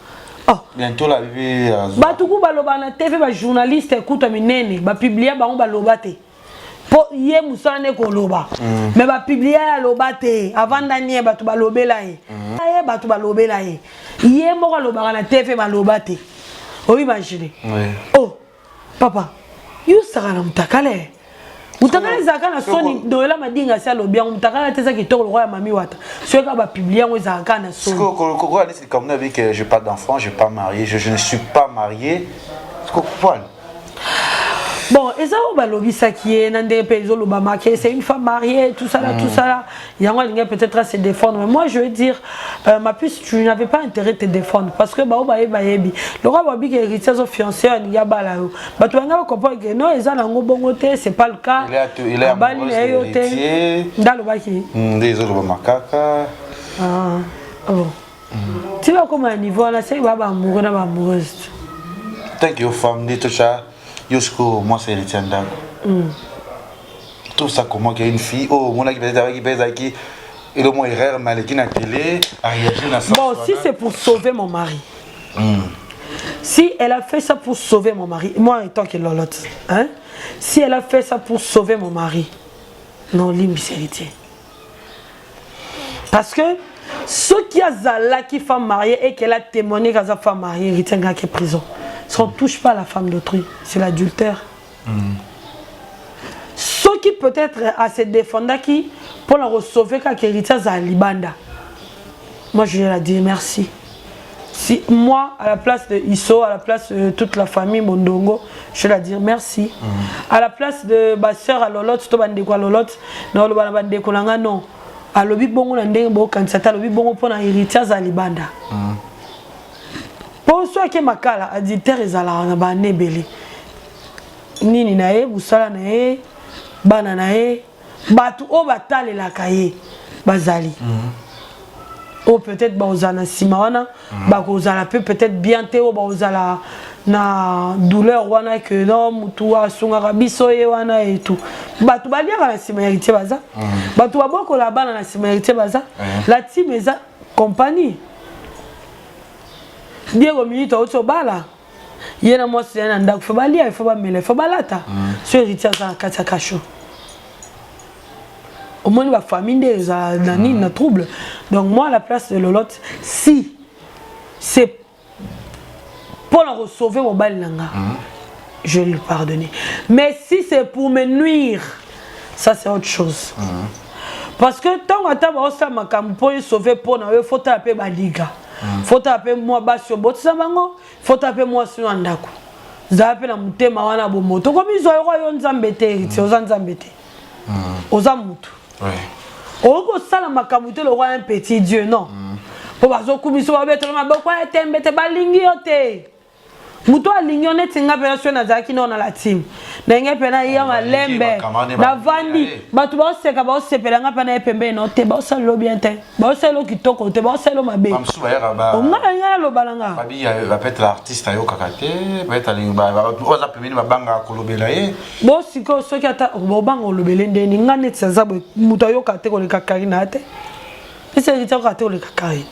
Oh. Bientôt la bibi. Bato ku baloba na TV, bajournaliste ekuta minene bapublia bango, baloba te mpo ye mosala nde koloba. Mais bapublia ye, aloba te, avandani ye, bato balobela ye, ye bato balobela ye, ye moko alobaka na TV, baloba te. Oimagine? Oh papa, yo osaka na mutakala, mutakala ezalaka na soni. Noela Madinga asi alobi yango, mutakala te, eza kitoko lokola ya mami Wata. Soki kaka bapublie yango, ezalaka kaka na soni. Kokola neti likambo na que j'ai pas d'enfant, j'ai pas marié, je ne suis pas marié, kokopwana. Bon, eza oyo balobisaki ye na ndenge mpe ezolobamaki, c'est une femme mariée, tout ça là, tout ça là, yango alingi peut-être à se défendre. Mais moi, je veux dire, ma puce, tu n'avais pas intérêt de te défendre parce que bao bayebi, bayebi lokola babiki Héritier azo fiancé, alingi abala yo, bato banga bacomprendre que non, eza nango bongo te, c'est pas le cas. Abali na ye yo te, nde alobaki. Nde ezolobama kaka. Ah bon, ti bakóma na niveau wana, seki baa baamoureux na baamoureuse. Tant que yo femme nde tosha yo sikoyo mwasi Héritier ndako, trouve ça comment qu'il y a une fille, oh, omonaki peut-être avec mpe ezalaki elo mwa erreur, mais aleki na télé, aréagir na sens? Bon, si c'est pour sauver mon mari, si elle a fait ça pour sauver mon mari, moi en tant que lolote, hein, si elle a fait ça pour sauver mon mari. Non, limbisa Héritier. Parce que soki azalaki femme mariée et qu'elle a témoigné qu'aza femme mariée, Héritier ngaki prison. Si on touche pas la femme d'autrui, c'est l'adultère. Soki peut-être ase défendaki mpona kosauver kaka Héritier azala libanda, moi je vais la dire merci. Si moi, à la place de Isso, à la place de toute la famille Mondongo, je vais la dire merci. À la place de ma soeur à Lolot, to bandeko à Lolot, non, le bandeko na nga non. Alobi bongo na ndenge bokanisa te, alobi bongo mpona Héritier azala libanda. Mpo so ake makala, adultère ezalaka na bana ebele. Nini na ye, mosala na ye, bana na ye, bato oyo batalelaka ye bazali. Oyo peut-être bakozala na nsima wana, bakozala mpe peut-être bien te, oyo bakozala na douleur wana ke non, mutu asungaka biso ye wana et tout. Bato baliaka na nsima ya Héritier baza, bato babokola bana na nsima ya Héritier baza. La team eza compagnie. Diego Milito auti obala ye na mwasi ye na ndako, faut balia, il faut bamela, il faut balata. So Héritier aza na kati ya cachot, omoni bafamille nde ezala na nini, na trouble. Donc moi, à la place de Lolote, si c'est mpona kosauver mobali na nga, je vais lui pardonner. Mais si c'est pour me nuire, ça c'est autre chose. Parce que ntango ata baosala makambo mpo esauve mpo na yo, faut tala mpe baliga, faut tala mpe mwa basi obotisa bango, faut tala mpe mwasi na ndako, zala mpe na motema wana bomoto. Okomizwa yoko yo Nzambe te, Héritier, oza Nzambe te, oza mutu. Okoki kosala makambo te lokwa un petit dieu, non, mpo bazokumisa, babetela maboko ya tembe te, balingi yo te. Moto alingi yo neti nga mpena, soki nazalaki nao na la team, ndenge mpena ya malembe navandi, bato baoseka, baosepela, nga mpena ye pembeni no te, baosalela bien te, baosalela kitoko te, baosalela mabe. Bamosusu bayaka Nga nalinga naloba na nga. Babi peut-être artiste ayokaka te, peut-être oyo aza pembeni babangaka kolobela ye. Bo sikoyo soki ata bobanga olobele ndeni, nga neti aza boye, moto ayoka te koleka Karine aya te, esi ayoka te koleka Karine.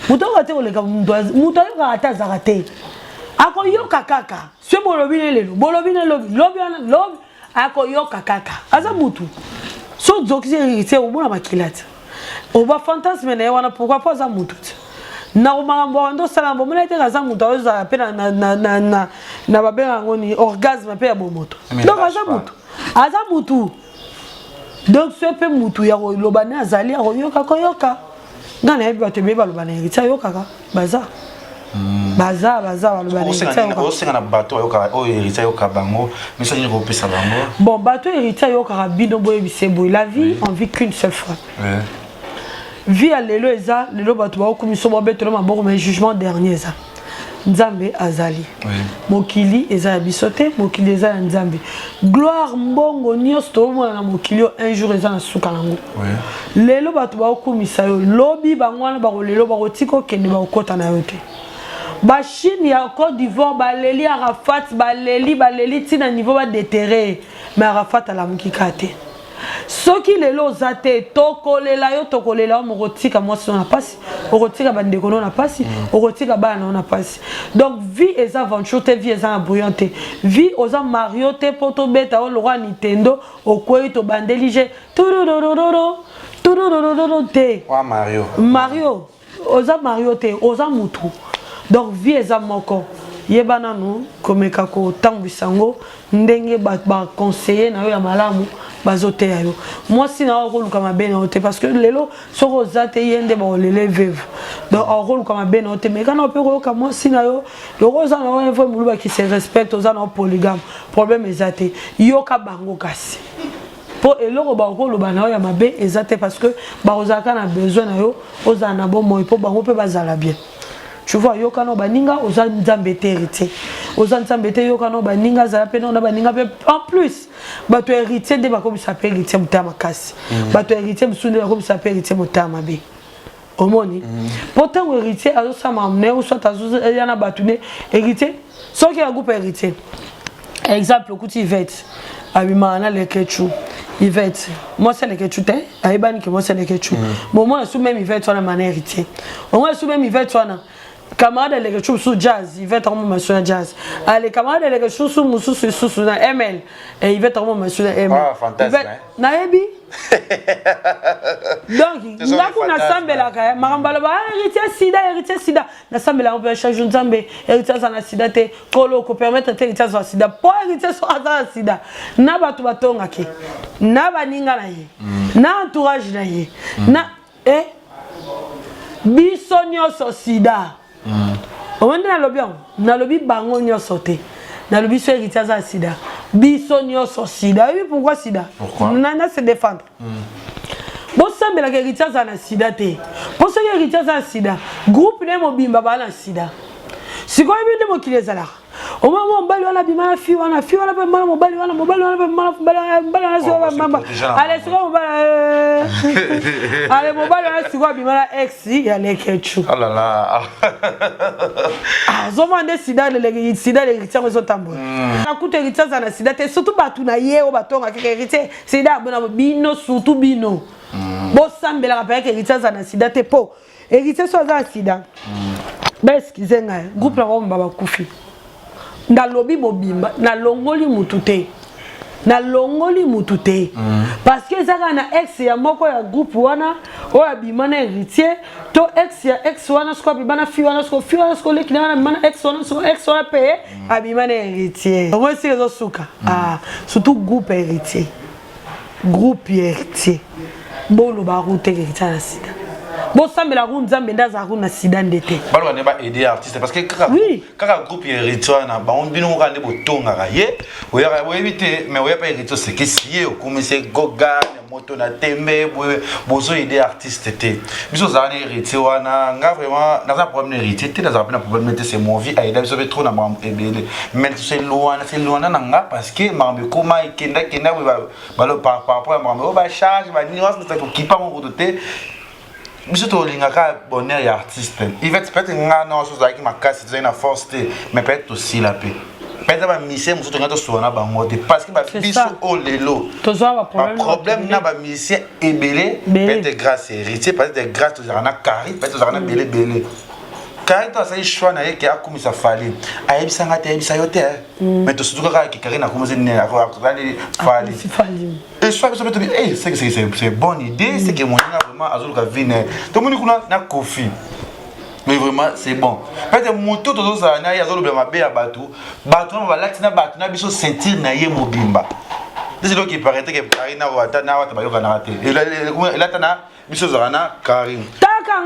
Moto ayoka te koleka moto ayokaka te, azalaka te, akoyoka kaka. So bolobi ne lelo, bolobi ne lobi, lobi wana lobi, akoyoka kaka, aza mutu. So ozokisi Héritier, omona makila te, oba fantasme na ye wana. Pourquoi? Po aza mutu te na makambo wana osala, bomona ete aza mutu, azozala mpe na babenga yango ni orgasme mpe ya bomoto. Donc aza mutu, aza mutu. Donc so mpe mutu ya koloba ne azali, akoyoka, koyoka. Ngai nayebi bato ebeye baloba na Héritier ayokaka, baza, baza, baza baloba na Héritier ayokaka. Osenga na bato oyo Héritier ayoka bango, message nini kopesa bango? Bon, bato Héritier ayokaka, bino boyebise boye: la vie, on vit qu'une seule fois. Vie ya lelo eza lelo, bato baokumisa, babetela maboko, mais jugement dernier eza, Nzambe azali. Mokili eza ya biso te, mokili eza ya Nzambe. Gloire, mbongo nyonso tozomona na mokili oyo, un jour eza na suka nango. Lelo bato baokumisa yo, lobi bango wana bakolelo, bakotika okende, bakokɔta na yo te. Bachine ya Côte d'Ivoire baleli Arafat, baleli, baleli ntina niveau badéterrer, mais Arafat alamuki kaka te. Soki lelo oza te, tokolela yo, tokolela yo. Mokotika mwasi no na mpasi, okotika bandeko no na mpasi, okotika bana na yo na mpasi. Donc vie eza aventure te, vie eza na brouillon te, vie oza Mario te mpo tobeta yo lokwa Nintendo, okwei, tobandeli je tururururu tururururu te. Wa Mario. Mario, oza Mario te, oza mutu. Donc vie eza moko, yeba nanu komeka kotambwisa yango ndenge baconseiller na yo ya malamu bazoteya yo. Mwasi na yo akoluka mabe na yo te, parce que lelo soki oza te, ye nde bakolele veuve. Donc akoluka mabe na yo te. Mais kana mpe koyoka mwasi na yo, loko oza na yo info moluba qui se respecte, oza na yo polygame, problème eza te. Yoka bango kasi, mpo eloko bakoloba na yo ya mabe eza te, parce que bakozalaka na besoin na yo ozala na bomoi mpo bango mpe bazala bien, tu vois. Yoka no baninga, oza Nzambe te, Héritier, oza Nzambe te. Yoka no baninga, azala mpe na baninga mpe. En plus bato ya Héritier nde bakomisa mpe Héritier motema makasi. Bato ya Héritier mosusu nde bakomisa mpe Héritier motema mabe, omoni. Mpo ntango Héritier azosala makambo na ye, soit azoya na bato ne Héritier, soki ya groupe Héritier, exemple okuti Ivete abimaka na Lekechu, Ivete mwasi ya Lekechu te, ayebani ke mwasi ya Lekechu. Bon, omona su même Ivete wana mana Héritier, omona su même Ivete wana. Camarade aleke chu mosusu jazz, Yvette yango mama na jazz. Ale camarade aleke chu su mosusu lisusu na ML. Et Yvette yango mama na ML. Ah, fantasme, Yvette, hein? Nayebi. Donc, nga kuna nasambelaka eh, makambo aloba ah, héritier sida, héritier sida. Nasambelaka mpe chaque jour Nzambe, héritier aza na sida te. Kolo ko permettre te héritier azwa sida. Po héritier so aza na sida. Na bato batongaki. Na baninga na ye. Na entourage na ye. Na eh biso nyonso sida. Omoni nde nalobi yango, nalobi bango nyonso te, nalobi so héritier aza na sida, biso nyonso sida. Oyebi pourquoi sida? Pourquoi? Na se défendre. Bosambelaka héritier aza na sida te, mpo soki héritier aza na sida, groupe ne mobimba baa na sida. Sikoyo yebi nde mokili ezalaka, omona mwa mobali wana abima na fi wana, fi wana mpe mwana mobali wana, mobali wana mpe mwana mobali wana, mobali wana sikoyo Oh, parce que bamamba. protéger na Ale sikoyo mobali ale mobali wana sikoyo abima na ex ya Lekechu. Oh là là. Azomona nde sida, sida héritier yango ezotambola. Nakuta héritier aza na sida te, surtout bato na ye oyo batongaka héritier sida bona bino, surtout bino bosambelaka mpeyaka héritier aza na sida te, mpo héritier so aza na sida, baexcuse ngai, groupe na bango bakufi. Nalobi mobimba, nalongoli mutu te, nalongoli mutu te, parce que eza kaka na ex ya moko ya groupe wana oyo abima na héritier, to ex ya ex wana siko abima na fi wana, siko fi wana siko oleki na wana abima na ex wana, siko ex wana mpe abima na héritier. Omoi esika ezosuka. Ah, surtout groupe héritier, groupe ya héritier, boloba route héritier na sida, bosambela ru Nzambe nde azala ru na sida nde te. Baloba nde baaider artiste parce que kaka kaka groupe ya héritier wana, bango bino kaka nde botongaka ye. Oyaka boyebi te, mais oya mpe héritier osekisi ye, okomisi goga na moto na tembe boye, bozoaider artiste te. Biso ozala na héritier wana, nga vraiment naza na problème na héritier te, nazala mpe na problème te. C'est mon vie, aida biso mpe trop na makambo ebele, mais c'est loin na nga parce que makambo ekoma ekendakenda boye, balo par rapport ya makambo oyo bacharge banini wana, tokipa moko kutu te. Biso tolingaka bonheur ya artiste Yvette. Peut-être nga na waso ozalaki makasi, tozalaki na force te, mais peut-être tosila mpe, peut-être bamusicien mosusu tongai tosoka na bango te, parce que biso oyo lelo tozwa baproblème na bamusicien ebele, peut-être grâce héritier, peut-être grâce tozalaka na Kari, peut-être tozalaka na ebele ebele. Kari to asali choix na ye ke akumisa Fally, ayebisanga te, ayebisa yo te, mais tosutu kaka ke Kari nakumisi nini, akozali Fally. Et soit biso mpe tobi, eh, c'est que c'est bonne idée, c'est que moninga vraiment azoluka vine, tomoni kuna na Kofi, mais vraiment c'est bon. Peut-être moto tozozala na ye azolobela mabe ya bato, bato wana balati na bato na biso ceinture na ye mobimba. Nde eloko eparaît ke Kari na Wata, na Wata bayokanaka te, elata na biso ozalaka na Karine.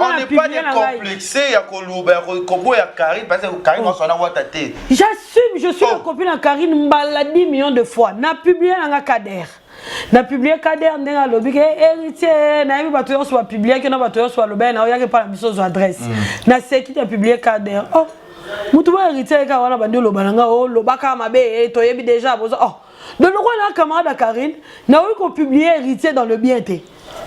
On n'est pas décomplexé ya koluba ya koboya Karine parce que Karine azala na Wata te. J'assume, je suis la copine ya Karine mbala 10 millions de fois. Na publié nanga Kader, na publié Kader ndenge alobi ke héritier, nayebi bato nyonso bapubliaki na bato nyonso balobaki na oyaki mpa na biso ozwa adresse. Naseki na publié Kader. Oh, mutu bo héritier kaka wana bandi oloba na nga, olobaka mabe, toyebi déjà boza. Oh, donc lokola na camarade ya Karine, naoki kopublier héritier dans le bien te.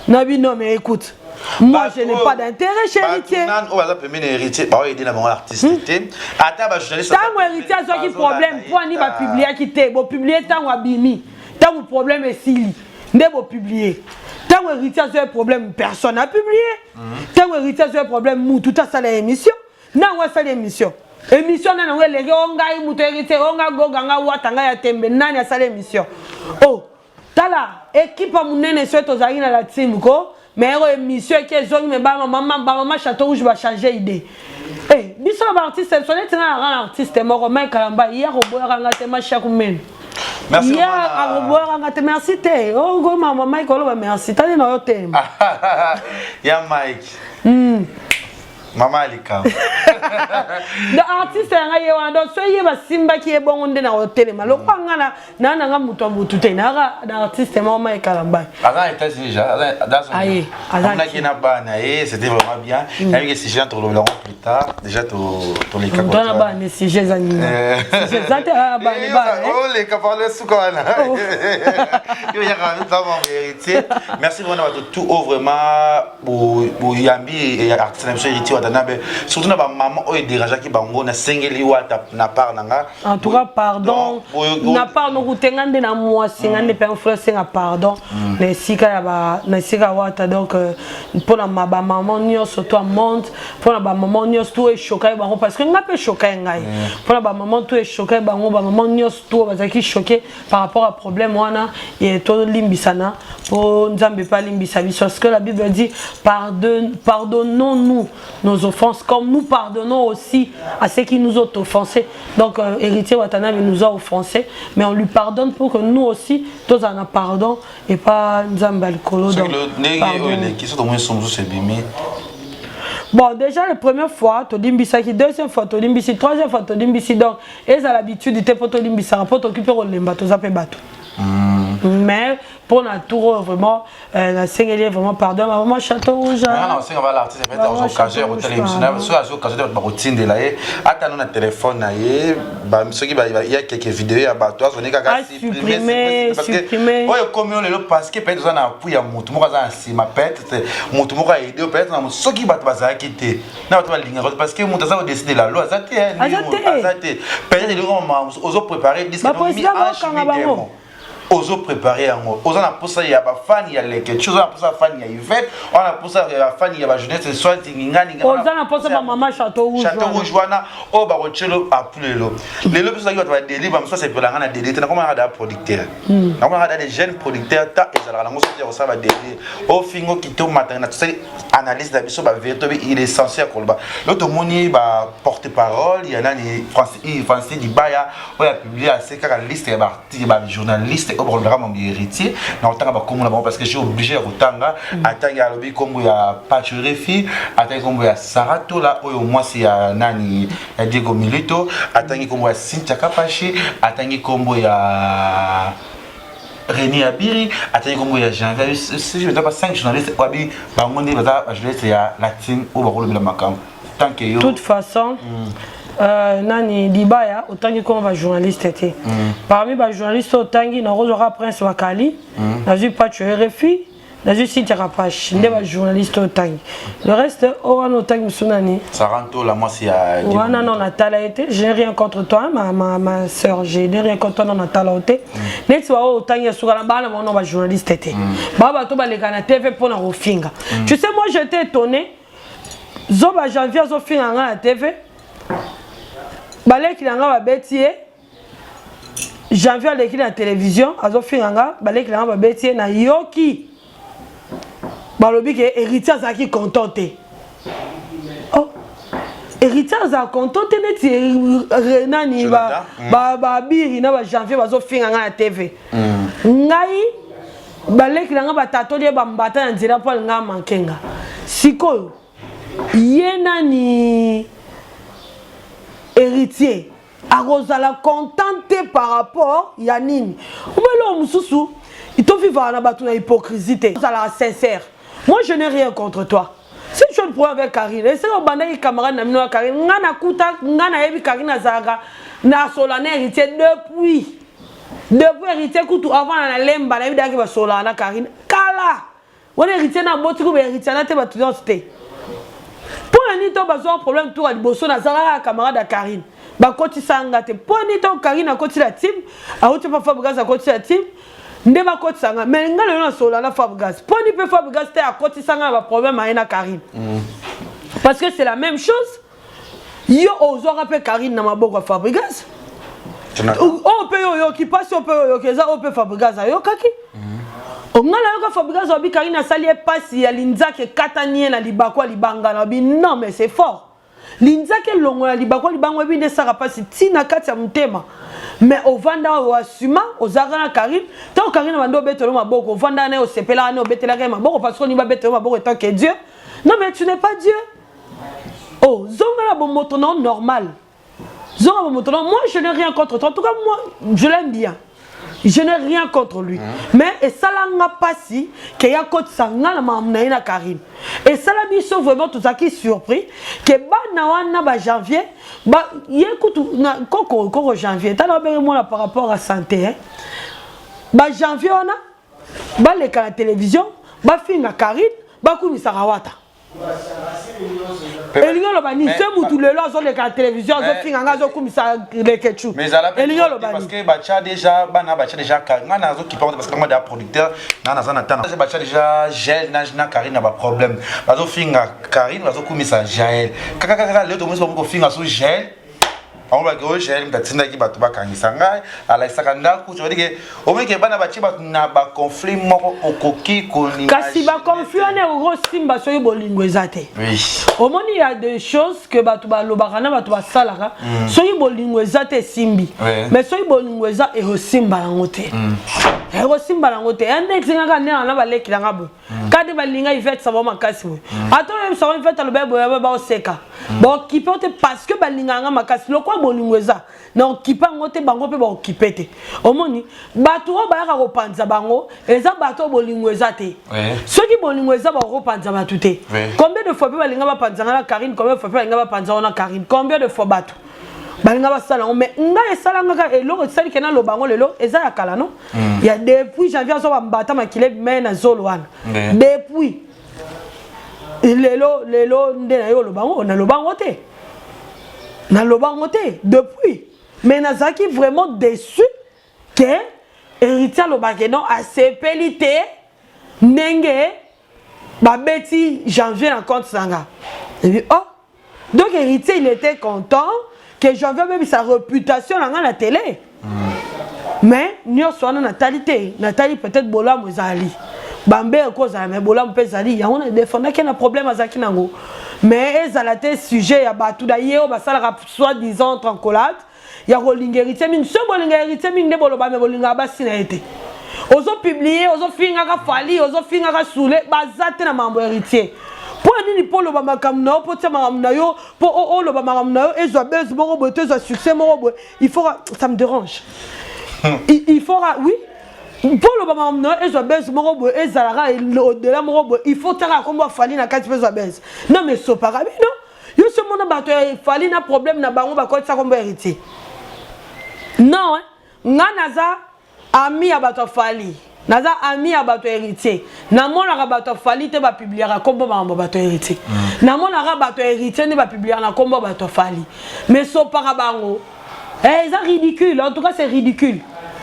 Nabi non, mais écoute, moi je n'ai pas d'intérêt chez héritier. Oyo baza pembeni héritier baoyede na bango artiste te, ata bajournaliste. Ntango héritier azwaki problème, mpo ani bapubliaki te? Bopublier ntango abimi, ntango problème esili nde bopublier. Ntango héritier azwaki problème, personne a publié. Ntango héritier azwaki problème, mutu te asala émission. Nango asali émission, émission nani yango eleki o ngai moto héritier o ngai goga ngai Wata ngai ya tembe, nani asali émission? O tala équipe ya monene soki tozalaki na la team ko, mais oyo émission eke ezongi, me bamama Château Rouge bachange idée. Eh, biso na baartiste so neti nga na na artiste moko Mike Kalamba ye akoboyaka nga te, mashaku mene ye akoboyaka nga te. Merci te ogomama Mike, oloba merci tani na yo te. Ya Mike, mama alikambo. Donc artiste yanga ye wana, donc so ye basimbaki ye bongo nde na kotelema lokola nga na nanga moto ya motu te, naka na artiste moko Mike Kalamba. Aza na États-Unis déjà. Aye. Amonaki na bana ye, c'était vraiment bien. Nayebi ke sujet tolobela yango plus tard, déjà toleka. Moto na bana, sujet eza nini? Sujet eza te, bana bana. Oleka parle suka wana, yo yaka vraiment héritier. Merci vraiment na bato tout oyo vraiment boyambi artiste na biso héritier Watanabe, surtout na bamama. bamama oyo ederangeaki bango, nasengeli Wata na part na nga. En tout cas, pardon na part nokute. Nga nde na mwasi, nga nde mpe frère senga pardon na esika ya ba, na esika ya Wata. Donc mpona bamama nyonso to ya monde, mpona bamama nyonso to echoquaki bango, parce que nga mpe echoquaki ngai, mpona bamama to echoquaki bango, bamama nyonso to bazalaki choqué par rapport à problème wana, tolimbisana mpo Nzambe mpe alimbisa biso, parce que la Bible dit: Pardonnons-nous nos offenses comme nous pardonnons aussi à ceux qui nous ont offensés.» Donc Héritier Watanabe nous a offensés, mais on lui pardonne pour que nous aussi tozala na pardon et pas Nzambe ya likolo. Donc ndenge oyo eleki, so tomoni so mosusu ebimi. Bon, déjà la première fois tolimbisaki, deuxième fois tolimbisi, troisième fois tolimbisi. Donc ezala habitude te, mpo tolimbisaka, mpo toki mpe kolemba, toza mpe bato. Mais pour na tour oyo, vraiment nasengeli ye vraiment pardon, maman Château Rouge. Nga osenga bala artiste peut-être azwa occasion ya kotala émission na soki azwa occasion te, bato bakotindela ye ata no na telefone na ye, soki ya quelques vidéo ya bato, azwani kaka. Supprimer, parce que supprimer. Oyo ekomi oyo lelo, parce que peut-être oza na appui ya motu moko aza na nsima, peut-être motu moko aide, peut-être na motu, soki bato bazalaki te na bato balingaka, parce que moto aza kodécider la loi aza te, hein. Aza te. Aza te. Peut-être eloko ozopréparé disque. Baprésident bakokanga bango. Ozopréparé yango, oza na posa ya bafani ya Leketi, oza na posa ya fani ya Ivete, oza na posa ya bafani ya bajeunesse, soit ngingani. Oza na posa bamama Château Rouge. Château wana. Rouge wana oyo bakotielo apu lelo. Lelo biso ozalaki bato badeli, bamosusu asepelanga na deli te. Nakomonaka da producteur, nakomonaka da des jeunes producteurs, ta ezalaka nango soki ya kosala badeli ofingo kito matanga na tosali analyse na biso, bavérité obi il est censé ya koloba. Lelo tomoni baporte parole ya nani, Francis Dibaya, oyo apublie ase kaka liste ya baartiste, bajournaliste oyo bakolobaka mambo ya Héritier. Na kotanga bakombo na bango parce que j'ai obligé ya kotanga. Atangi, alobi kombo ya Pachurefi, atangi kombo ya Saratola oyo mwasi ya nani, ya Diego Milito, atangi kombo ya Cynthia Kapashi, atangi kombo ya René Abiri, atangi kombo ya Janvier. Si je me trompe pas, 5 journalistes oyo abi bango nde baza bajournaliste ya latine oyo bakolobela makambo tant que yo. Toute façon, nani Dibaya otangi koma bajournaliste te. Parmi bajournaliste oyo otangi, nakozwaka Prince Bakali, nazwi Pacho RFI, nazwi Cynthia Kapache, nde bajournaliste oyo otangi. Le reste oyo wana otangi mosu nani? Sarantola, mwasi ya Diego. Wana non, natala ye te. Je n'ai rien contre toi, ma sœur, je n'ai rien contre toi. Non, natala yo te. Neti baoyo otangi ya suka na bana bango, bajournaliste te, baa bato baleka na TV mpona kofinga. Tu sais, moi j'étais étonné, zoba Janvier azofinga nga na TV, baleki na nga babeti ye. Janvier aleki na télévision, azofinga nga, baleki na nga babeti ye. Nayoki balobi ke Héritier azalaki content te. Oh, Héritier azala content te neti nani, babiri na bajanvier bazofinga ngai na TV. Ngai baleki na ngai batatoli ye bambata na nzela mpo alinga mankenga. Sikoyo ye nani, Héritier akozala content te par rapport ya nini? Omeloko mosusu tovivaka na bato na hypocrisie te. Ozalaka sincère. Moi, je n'ai rien contre toi. Si tu as un problème avec Karine, eseke obandaki camarade na bino ya Karine, nga nakuta, nga nayebi Karine azalaka nasola na Héritier depuis Héritier kutu avant na nalemba, nayebi daki basolaka na Karine kala wana. Héritier na boti kuba Héritier na te, bato nyonso te. Mpo na nini to bazwa problème tour ya liboso? Nazalaka camarade ya Karine, bakotisa nga te. Mpo nini to Karine akotila team, auti mpa Fabregas, akotila team nde bakotisa nga? Mais nga lelo nasola na Fabregas, mpo ni mpe Fabregas te akotisa nga na baproblème aye na Karine, parce que c'est la même chose. Yo ozwaka mpe Karine na maboko ya Fabregas, oyo mpe yo oyoki mpasi, oyo mpe oyo oyoki eza oyo mpe Fabregas ayokaki. Nga nayoka Fabregas obi Karine asali ye mpasi ya linzaka, ekatani ye na libako ya libanga. Na obi non, mais c'est fort, linzaka elongo na libako ya libanga, oyebi nde esaka mpasi ntina kati ya motema. Mais ovanda oyo asuma ozalaka na Karine. Ntango Karine bandi obetela maboko, ovanda na ye, osepelaka na obetelaka ye maboko, parce que olingi babetela maboko etant que Dieu. Non, mais tu n'es pas Dieu. Oh, zonga na bomoto na normal, zonga bomoto na. Moi, je n'ai rien contre toi. En tout cas, moi, je l'aime bien, je n'ai rien contre lui. Mais esalanga mpasi ke ya kotisa nga na makambo na ye na Karine. Esala biso vraiment, tozalaki surpris ke bana wana bajanvier ba, ye kutu na koko koko Janvier, tala babenge mwana par rapport à santé, hein. Bajanvier wana baleka na télévision, bafinga Karine, bakumisaka Wata. Elingi oloba nini? Se mutu lelo azoleka na télévision, azofinga nga, azokumisa Leketchu, elingi oloba nini? Parce que batya déjà bana, batya déjà nga nazokipa, parce que nga da producteur, nga naza na tana, batya déjà Jael na Karine na baproblème, bazofinga Karine, bazokumisa Jael. Kaka kaka lelo tomonisi bango kofinga so Jael, bango baki oyo Jael moto atindaki bato bakangisa ngai, alakisaka ndako. Ça veut dire que omeki bana batie bato na baconflit moko okoki. Kasi baconflit wana ekokosimba soki bolingo eza te. Omoni, ya des choses que bato balobaka na bato basalaka, soki bolingo eza te, esimbi. Mais soki bolingo eza, ekosimba yango te, ekosimba yango te. Ya ndeti ngaka nde na baleki nanga boye, kade balinga Ivete sa bango makasi boye, ata oyebisa bango Ivete aloba boye, baoseka, baokipe te, parce que balingaka nga makasi. Lokwa bolingo eza na okipe yango te, bango mpe baokipe te. Omoni, bato oyo bayaka kopanza bango eza bato oyo bolingo eza te. Soki bolingo eza, bakopanza bato te. Combien de fois mpe balinga bapanza nga na Karine? Combien de fois mpe balinga bapanza ngo na Karine? Combien de fois bato balinga basala yango? Mais ngai esalangaka eloko esali ke naloba yango lelo, eza ya kala no, ya depuis janvier. Azo bambata makile me na zolo wana depuis lelo. Lelo nde na ye oloba yango, naloba yango te, naloba yango te depuis. Mais nazalaki vraiment déçu ke Héritier alobaki non, asepeli te ndenge babeti Janvier na compte na nga. Et oh, donc Héritier, il était content que Janvier abebisa réputation na nga na télé. Mais nyonso wana natali te, natali peut-être bolamu ezali bambe ekozala, mais bolamu mpe ezali. Yango na défendaki na problème azalaki nango, mais ezala te sujet ya bato na ye oyo basalaka soi-disant entre accolade ya kolinga Héritier mingi. So bolinga Héritier mingi nde boloba, me bolingaka basi na ye te. Ozopublier, ozofingaka Fally, ozofingaka Sule, baza te na makambo Héritier. Mpo nini? Mpo oloba makambo na yo, mpo tia makambo na yo, mpo oloba makambo na yo, ezwa buzz moko boye to ezwa succès moko boye, il faut, ça me dérange, il faut, oui, mpo oloba makambo na yo, ezwa buzz moko boye, ezalaka au-delà moko boye, il faut tiaka kombo Fally na kati mpo ezwa buzz. Non, mais esopaka bino. Yo so mona bato ya Fally na problème na bango, bakotisa kombo Héritier. Non, nga naza ami ya bato ya Fally, naza ami ya bato ya Héritier. Namonaka bato ya Fally te bapubliaka nkombo makambo bato ya Héritier. Namonaka bato ya Héritier nde bapubliaka na nkombo bato ya Fally, mais sopaka bango. Eza ridicule, en tout cas c'est ridicule.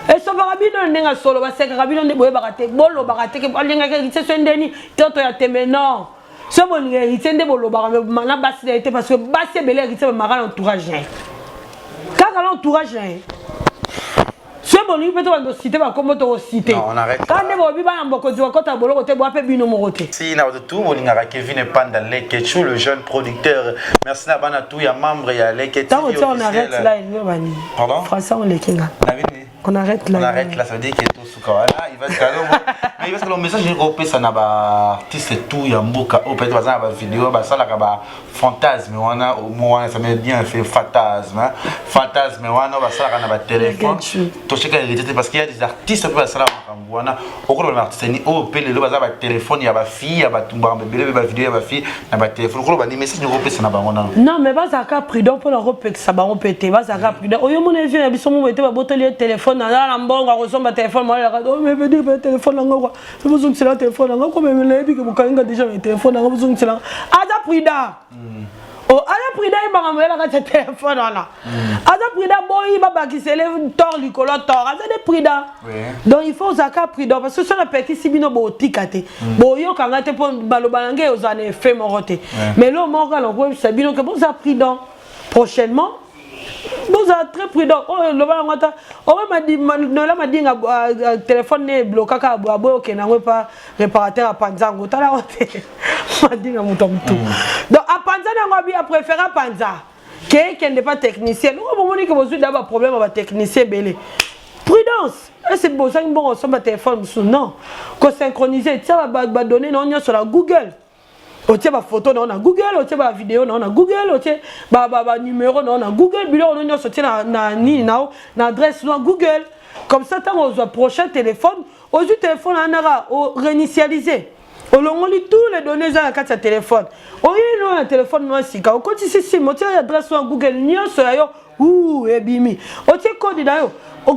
Esopaka bino ndenge solo, basekaka bino nde boyebaka te, bolobaka te ke balingaka Héritier so ndeni toto ya tembe. Non, so bolinga Héritier nde bolobaka na basi na ye te, parce que basi ebele Héritier bamaka na entourage na ye, kaka na entourage na ye. So bolingi mpe tobanda ociter bakombo, tokociter. Kaka nde bobi bana mokonzi bakota boloko te, boa mpe bino moko te. Si na bato tu bolingaka Kevin Epanda Leketchu, le jeune producteur, merci na bana tu ya membre ya Leke. Ntango tia on arrête là, elingi bani? Pardon? Français oleki nga. On arrête là. On arrête là, ça veut dire que tout suka wana. Il va se calmer, mais il va se calmer. Message ekopesa na baartiste tout ya mboka oyo peut-être baza na bavideo, basalaka ba fantasme wana, mo wana, ça met bien fait, fantasme, fantasme wana basalaka na batéléphone. Tocheka Héritier te, parce qu'il y a des artistes mpe basalaka makambo wana. Okoloba na artiste ni oyo mpe lelo baza batéléphone ya bafille ya bato, makambo ebele mpe bavideo ya bafille na batéléphone, okoloba ni message ekopesa na bango nano? Non, mais bazalaka prudent mpona kopekisa bango mpe te, bazalaka prudent. Oyo mona vie na biso mobo ete babotoli ye téléphone, aza na mbongo akosomba téléphone, moyelaka veut dire téléphone nango kwa bozongisela téléphone nango kwa meme nayebi ke bokanginga déjà, mais téléphone nango bozongisela. Aza prudent, aza prudent, yebaka moyelaka tia téléphone wana, aza prudent. Boyi babakisele tort likolo tort, aza de prudent. Donc il faut ozalaka prudent, parce que so napekisi bino, botika te, boyokanga te, mpo baloba na ngai ozala na effet moko te. Mais lo moko kala koyebisa bino ke bozala prudent prochainement, bozala très prudent. Oyo loba yango, ata oyo Noela Madinga, téléphone ne eblokaka, aboyi okende yango epa réparateur, apanza yango. Tala yango te, Madinga moto ya motu. Donc apanza yango, abi apréféré apanza ke ekende pa technicien. Loko bomoni ke bozwi da baproblème ya batechnicien ebele, prudence. Ese bozangi mbongo osomba téléphone mosusu, non, kosynchroniser, tia badonnées na yo nyonso na Google, otie bafoto na yo na Google, otie bavideo na yo na Google, otie banumero na yo na Google, biloko no nyonso otie na nini na yo, na adresse na Google. Comme ça, ntango ozwa prochain téléphone, ozwi téléphone wana, oréinitialiser, olongoli tous les données eza na kati ya téléphone, oyei no na téléphone no sika, okotisi sim, otie adresse na Google nyonso ya yo. Ouh, ebimi. Otie code na yo.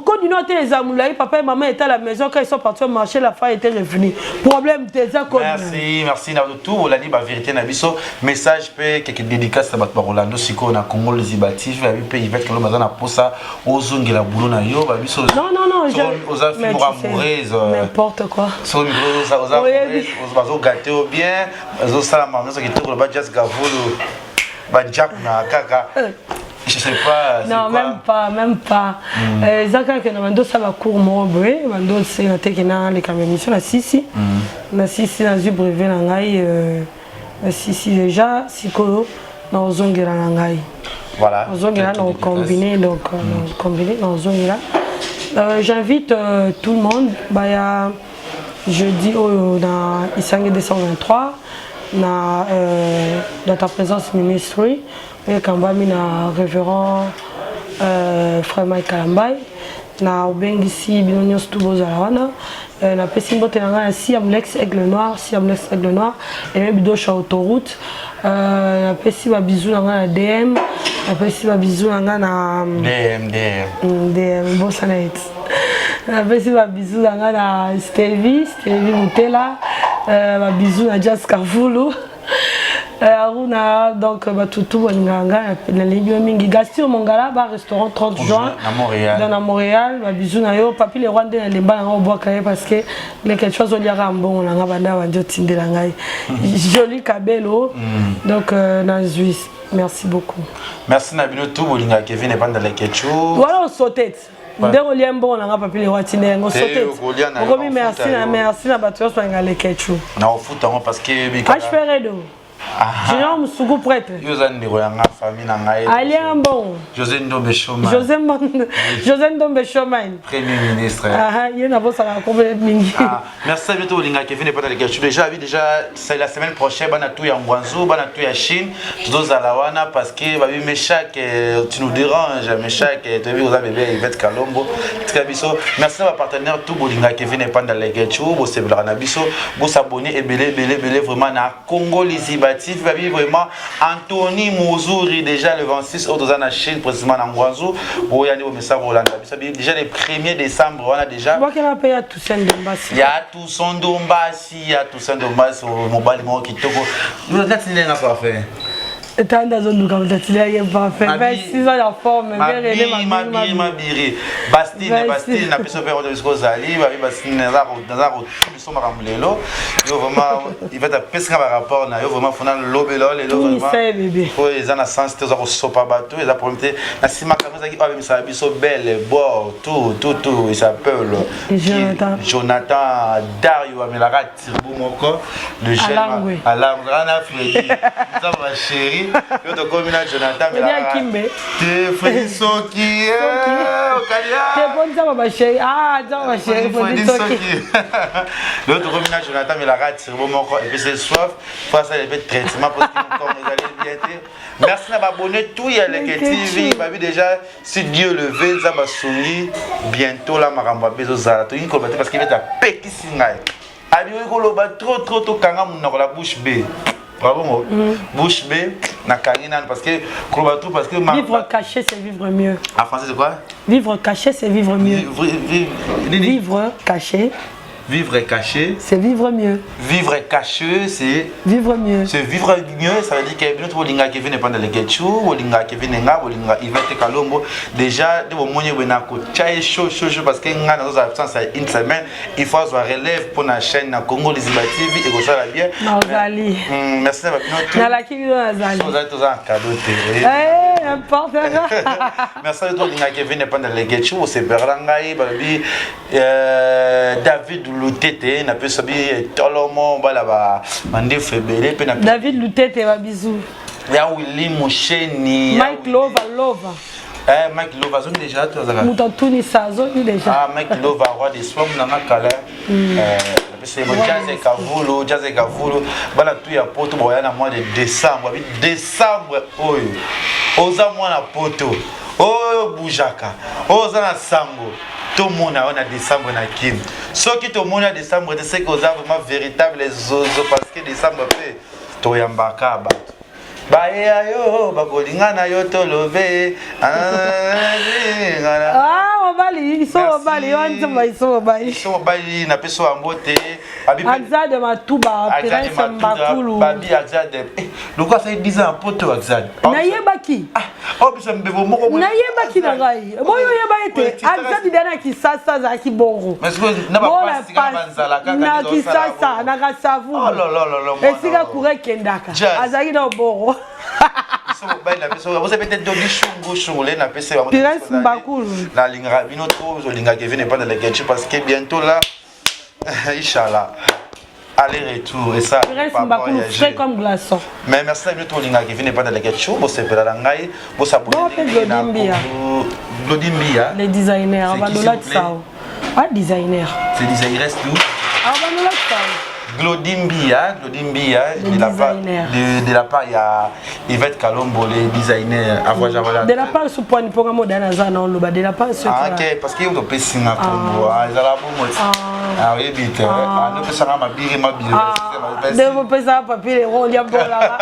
Code no te eza mulayi papa et maman étaient à la maison quand ils sont partis au marché la femme était revenue. Problème te eza code. Merci, merci na tout bolandi ba vérité na biso. Message pe quelques dédicaces na bato ba Rolando siko na Congo Liziba TV abi pe Yvette Kalombo aza na posa ozongela boulot na yo ba biso. Non non non, je oza fille amoureuse. N'importe quoi. So oza oza bazo gâter au bien, bazo sala maman soki kitoko ba Jazz Gavulu. Ba Jack na kaka. Je sais pas. Non, même pas, même pas. Mm. Euh, eza kaka na bando osala cours moko boye bando osenga te ke naleka ma émission na sisi mm. na sisi nazwi brevet na ngai euh, na sisi déjà sikoyo naozongela na ngai voilà ozongela na ocombine donc euh, mm. combine na ozongela euh, j'invite euh, tout le monde baya jeudi oyo na isange 223 na euh, dans ta présence ministry oyo ekambami na révérend euh, frère Mike Kalambay na obengisi bino nyonso tu bozala wana euh, napesi mbote na ngai na siamlex aigle noir siamlex aigle noir eme bidosha autoroute euh, napesi babizu na ngai na dm napesi babizu na ngai na dm dm mm, dm bosana ete napesi babizu na ngai na stevie stevie mutela euh, babizu na jas kavulu Eh, Aruna, donc bato tout balingaka ngai nalingi bino mingi Gaston Mongala ba restaurant 30 juin na Montréal dans na Montréal ba bisous na yo papi le roi nde na lemba na ngai obwaka ye parce que le quelque chose oliaka mbongo na ngai banda bandi otindela ngai joli kabelo mm. donc euh, na Suisse merci beaucoup merci na bino tout bolingaka Kevin Ebanda Leketchou voilà osote ndenge olia mbongo na nga papi lewa atinda yango sote okomi merci na merci na bato nyonso balinga leketchu na ofuta yango parce que hpredo junior musuku prêtre yo oza ndeko ya nga famille na ngai alia mbongo josé ndombe shoman josé josé ndombe shoman premier ministre ye nabosaka kombo mingi ah. Merci à bientôt Olinga Kevin et Patrick. Je suis déjà vu déjà c'est la semaine prochaine bana tout ya Guangzhou, bana tout ya Chine, tozala wana parce que ba bi Meshak euh, tu nous déranges Meshak euh, tu vu oza bébé Yvette Kalombo. Tika biso. Merci à partenaire tout Bolinga Kevin et Panda Legechu, bo sebela na biso, bo s'abonner ebele ebele ebele vraiment na Congo Liziba TV ba bi vraiment Anthony Muzuri déjà le 26 août oza na Chine précisément na Guangzhou. Boya ni bo mesa bolanda biso déjà le 1er décembre wana déjà. Bokela pe ya Toussaint Ndombasi. Ya Toussaint Ndombasi, ya Toussaint Ndombasi, mobali moko kitoko. Nati ndenge na parfum. Tanda azoluka moto atili ye parfum. 26 ans ya forme, verele mabiri mabiri. Bastine, Bastine na biso pe oyo biso ozali, babi Bastine naza naza ko biso makambo lelo. Yo vraiment il va t'apesa ba rapport na yo vraiment fona lobelo lelo vraiment. Po eza na sens te oza kosopa bato, eza problème te. Na sima kamera ezalaki oyo abemisaka biso belle bord tout tout tout il s'appelle Jonathan. Jonathan Dario amelaka turbo moko le jeune alangwe ana Freddy nzambe ba chéri yo tokomi na Jonathan amelaka kimbe te Freddy soki eh, okalia te po nzambe ba chéri ah nzambe ba chéri Freddy soki yo tokomi na Jonathan amelaka turbo moko epesi soif faut asala mpe traitement parce que ntongo ezali bien te merci na babonne tout ya leke tv babi déjà Si Dieu le veut, Nzambe asungi bientôt la makambo abe ezozala tolingi koloba te parce que beta apekisi ngai abioki koloba trop trop tokanga monoko la bouche be bravo mm. bouche be nakangi nanu parce que koloba trop parce que vivre caché c'est vivre mieux en français c'est quoi vivre caché c'est vivre mieux vivre, vivre, vivre caché Vivre caché. C'est vivre mieux. Vivre caché, c'est. Vivre mieux. C'est vivre mieux, ça veut dire que notre bolinga Kevin n'est pas dans le getchu, bolinga Kevin nga, bolinga Yvette Kalombo. Déjà, de bomoni bena ko tchaye chaud chaud chaud parce que nga dans absence à une semaine, il faut avoir relève pour la chaîne na Congo Liziba TV et ça la bien. Nazali. Hmm, merci na bino tout. Nalaki bino nazali. Ozali toza un cadeau te. Eh, n'importe quoi. Merci à toi bolinga Kevin n'est pas dans le getchu, c'est Berlangai, balobi Euh, David Lutete na pesa bi tolomo bala ba mandefu ebele pe na David Lutete ba bisous ya Willy Musheni Mike Lova Lova Eh, Mike Lova azongi déjà to azaka moto atunisa azongi déjà ah Mike Lova roi des soins na nga kala mm. eh napesa ye jazz kavulu jazz kavulu bana tu ya poto boya na mois de décembre bi décembre oyo oza mwana poto oyo bujaka oyo oza na sango tomona yo na décembre na kin soki tomoni ya décembre te seke oza vraiment véritable zozo parce que décembre mpe toyambaka bato Baye yo bakolinga na yo tolobe. Ah mobali, iso mobali, yo nzemba iso mobali. Iso mobali na peso ya mbote. Azade Matuba, Prince Mbakulu. Babi Azade. Eh, lokola asali 10 ans ya poto Azade. Nayebaki. Ah, oh biso mbebo moko boye. Nayebaki na ngai. Boyo oyeba ete Azade dana na Kisasa azalaki bongo. Mais sikoyo na ba pasi kaka ba nzala kaka na Kisasa na Kasavu. Oh là là là là. Esika courant ekendaka. Azalaki na bongo. Biso mobali na biso boza peut-être dogi shungu shungu le na pese bango. Prince Mbakulu. Nalingaka bino trop ozolingaka Kevin epa na Lekechi parce que bientôt là Inch'Allah. Aller-retour et ça. Prince Mbakulu frais comme glaçon. Mais merci à bientôt linga Kevin epa na Lekechi bosepela na ngai bosabonner. Bon, Glody Mbia. Glody Mbia. Les designers, Abanola Tsao. Ah designer. C'est designer tout. Abanola Tsao. Glody Mbia, Glody Mbia, de la, part, de la part, il y a Yvette Kalombo, les designers, à voyager, voilà. De la part, sous point, pour un mot de la part, Ah, ok, parce que vous avez singa kombo, ah, ils ont bon mot. Ah, oui, vite, ah, nous pesanga mabiri mabiri. De vous pesanga papier, on y a bon là.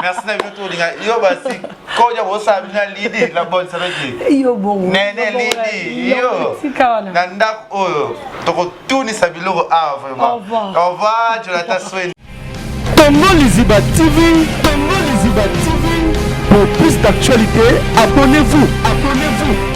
Merci na bientôt linga. Yo basi koja bosa bina lidi la bonne ça veut dire. Yo bon. Nene lidi, yo. Na ndako oyo tokotunisa biloko awa vraiment. Au revoir. Au revoir, Jonathan Sweni. Congo Liziba TV, Congo Liziba TV. Pour plus d'actualités, abonnez-vous, abonnez-vous.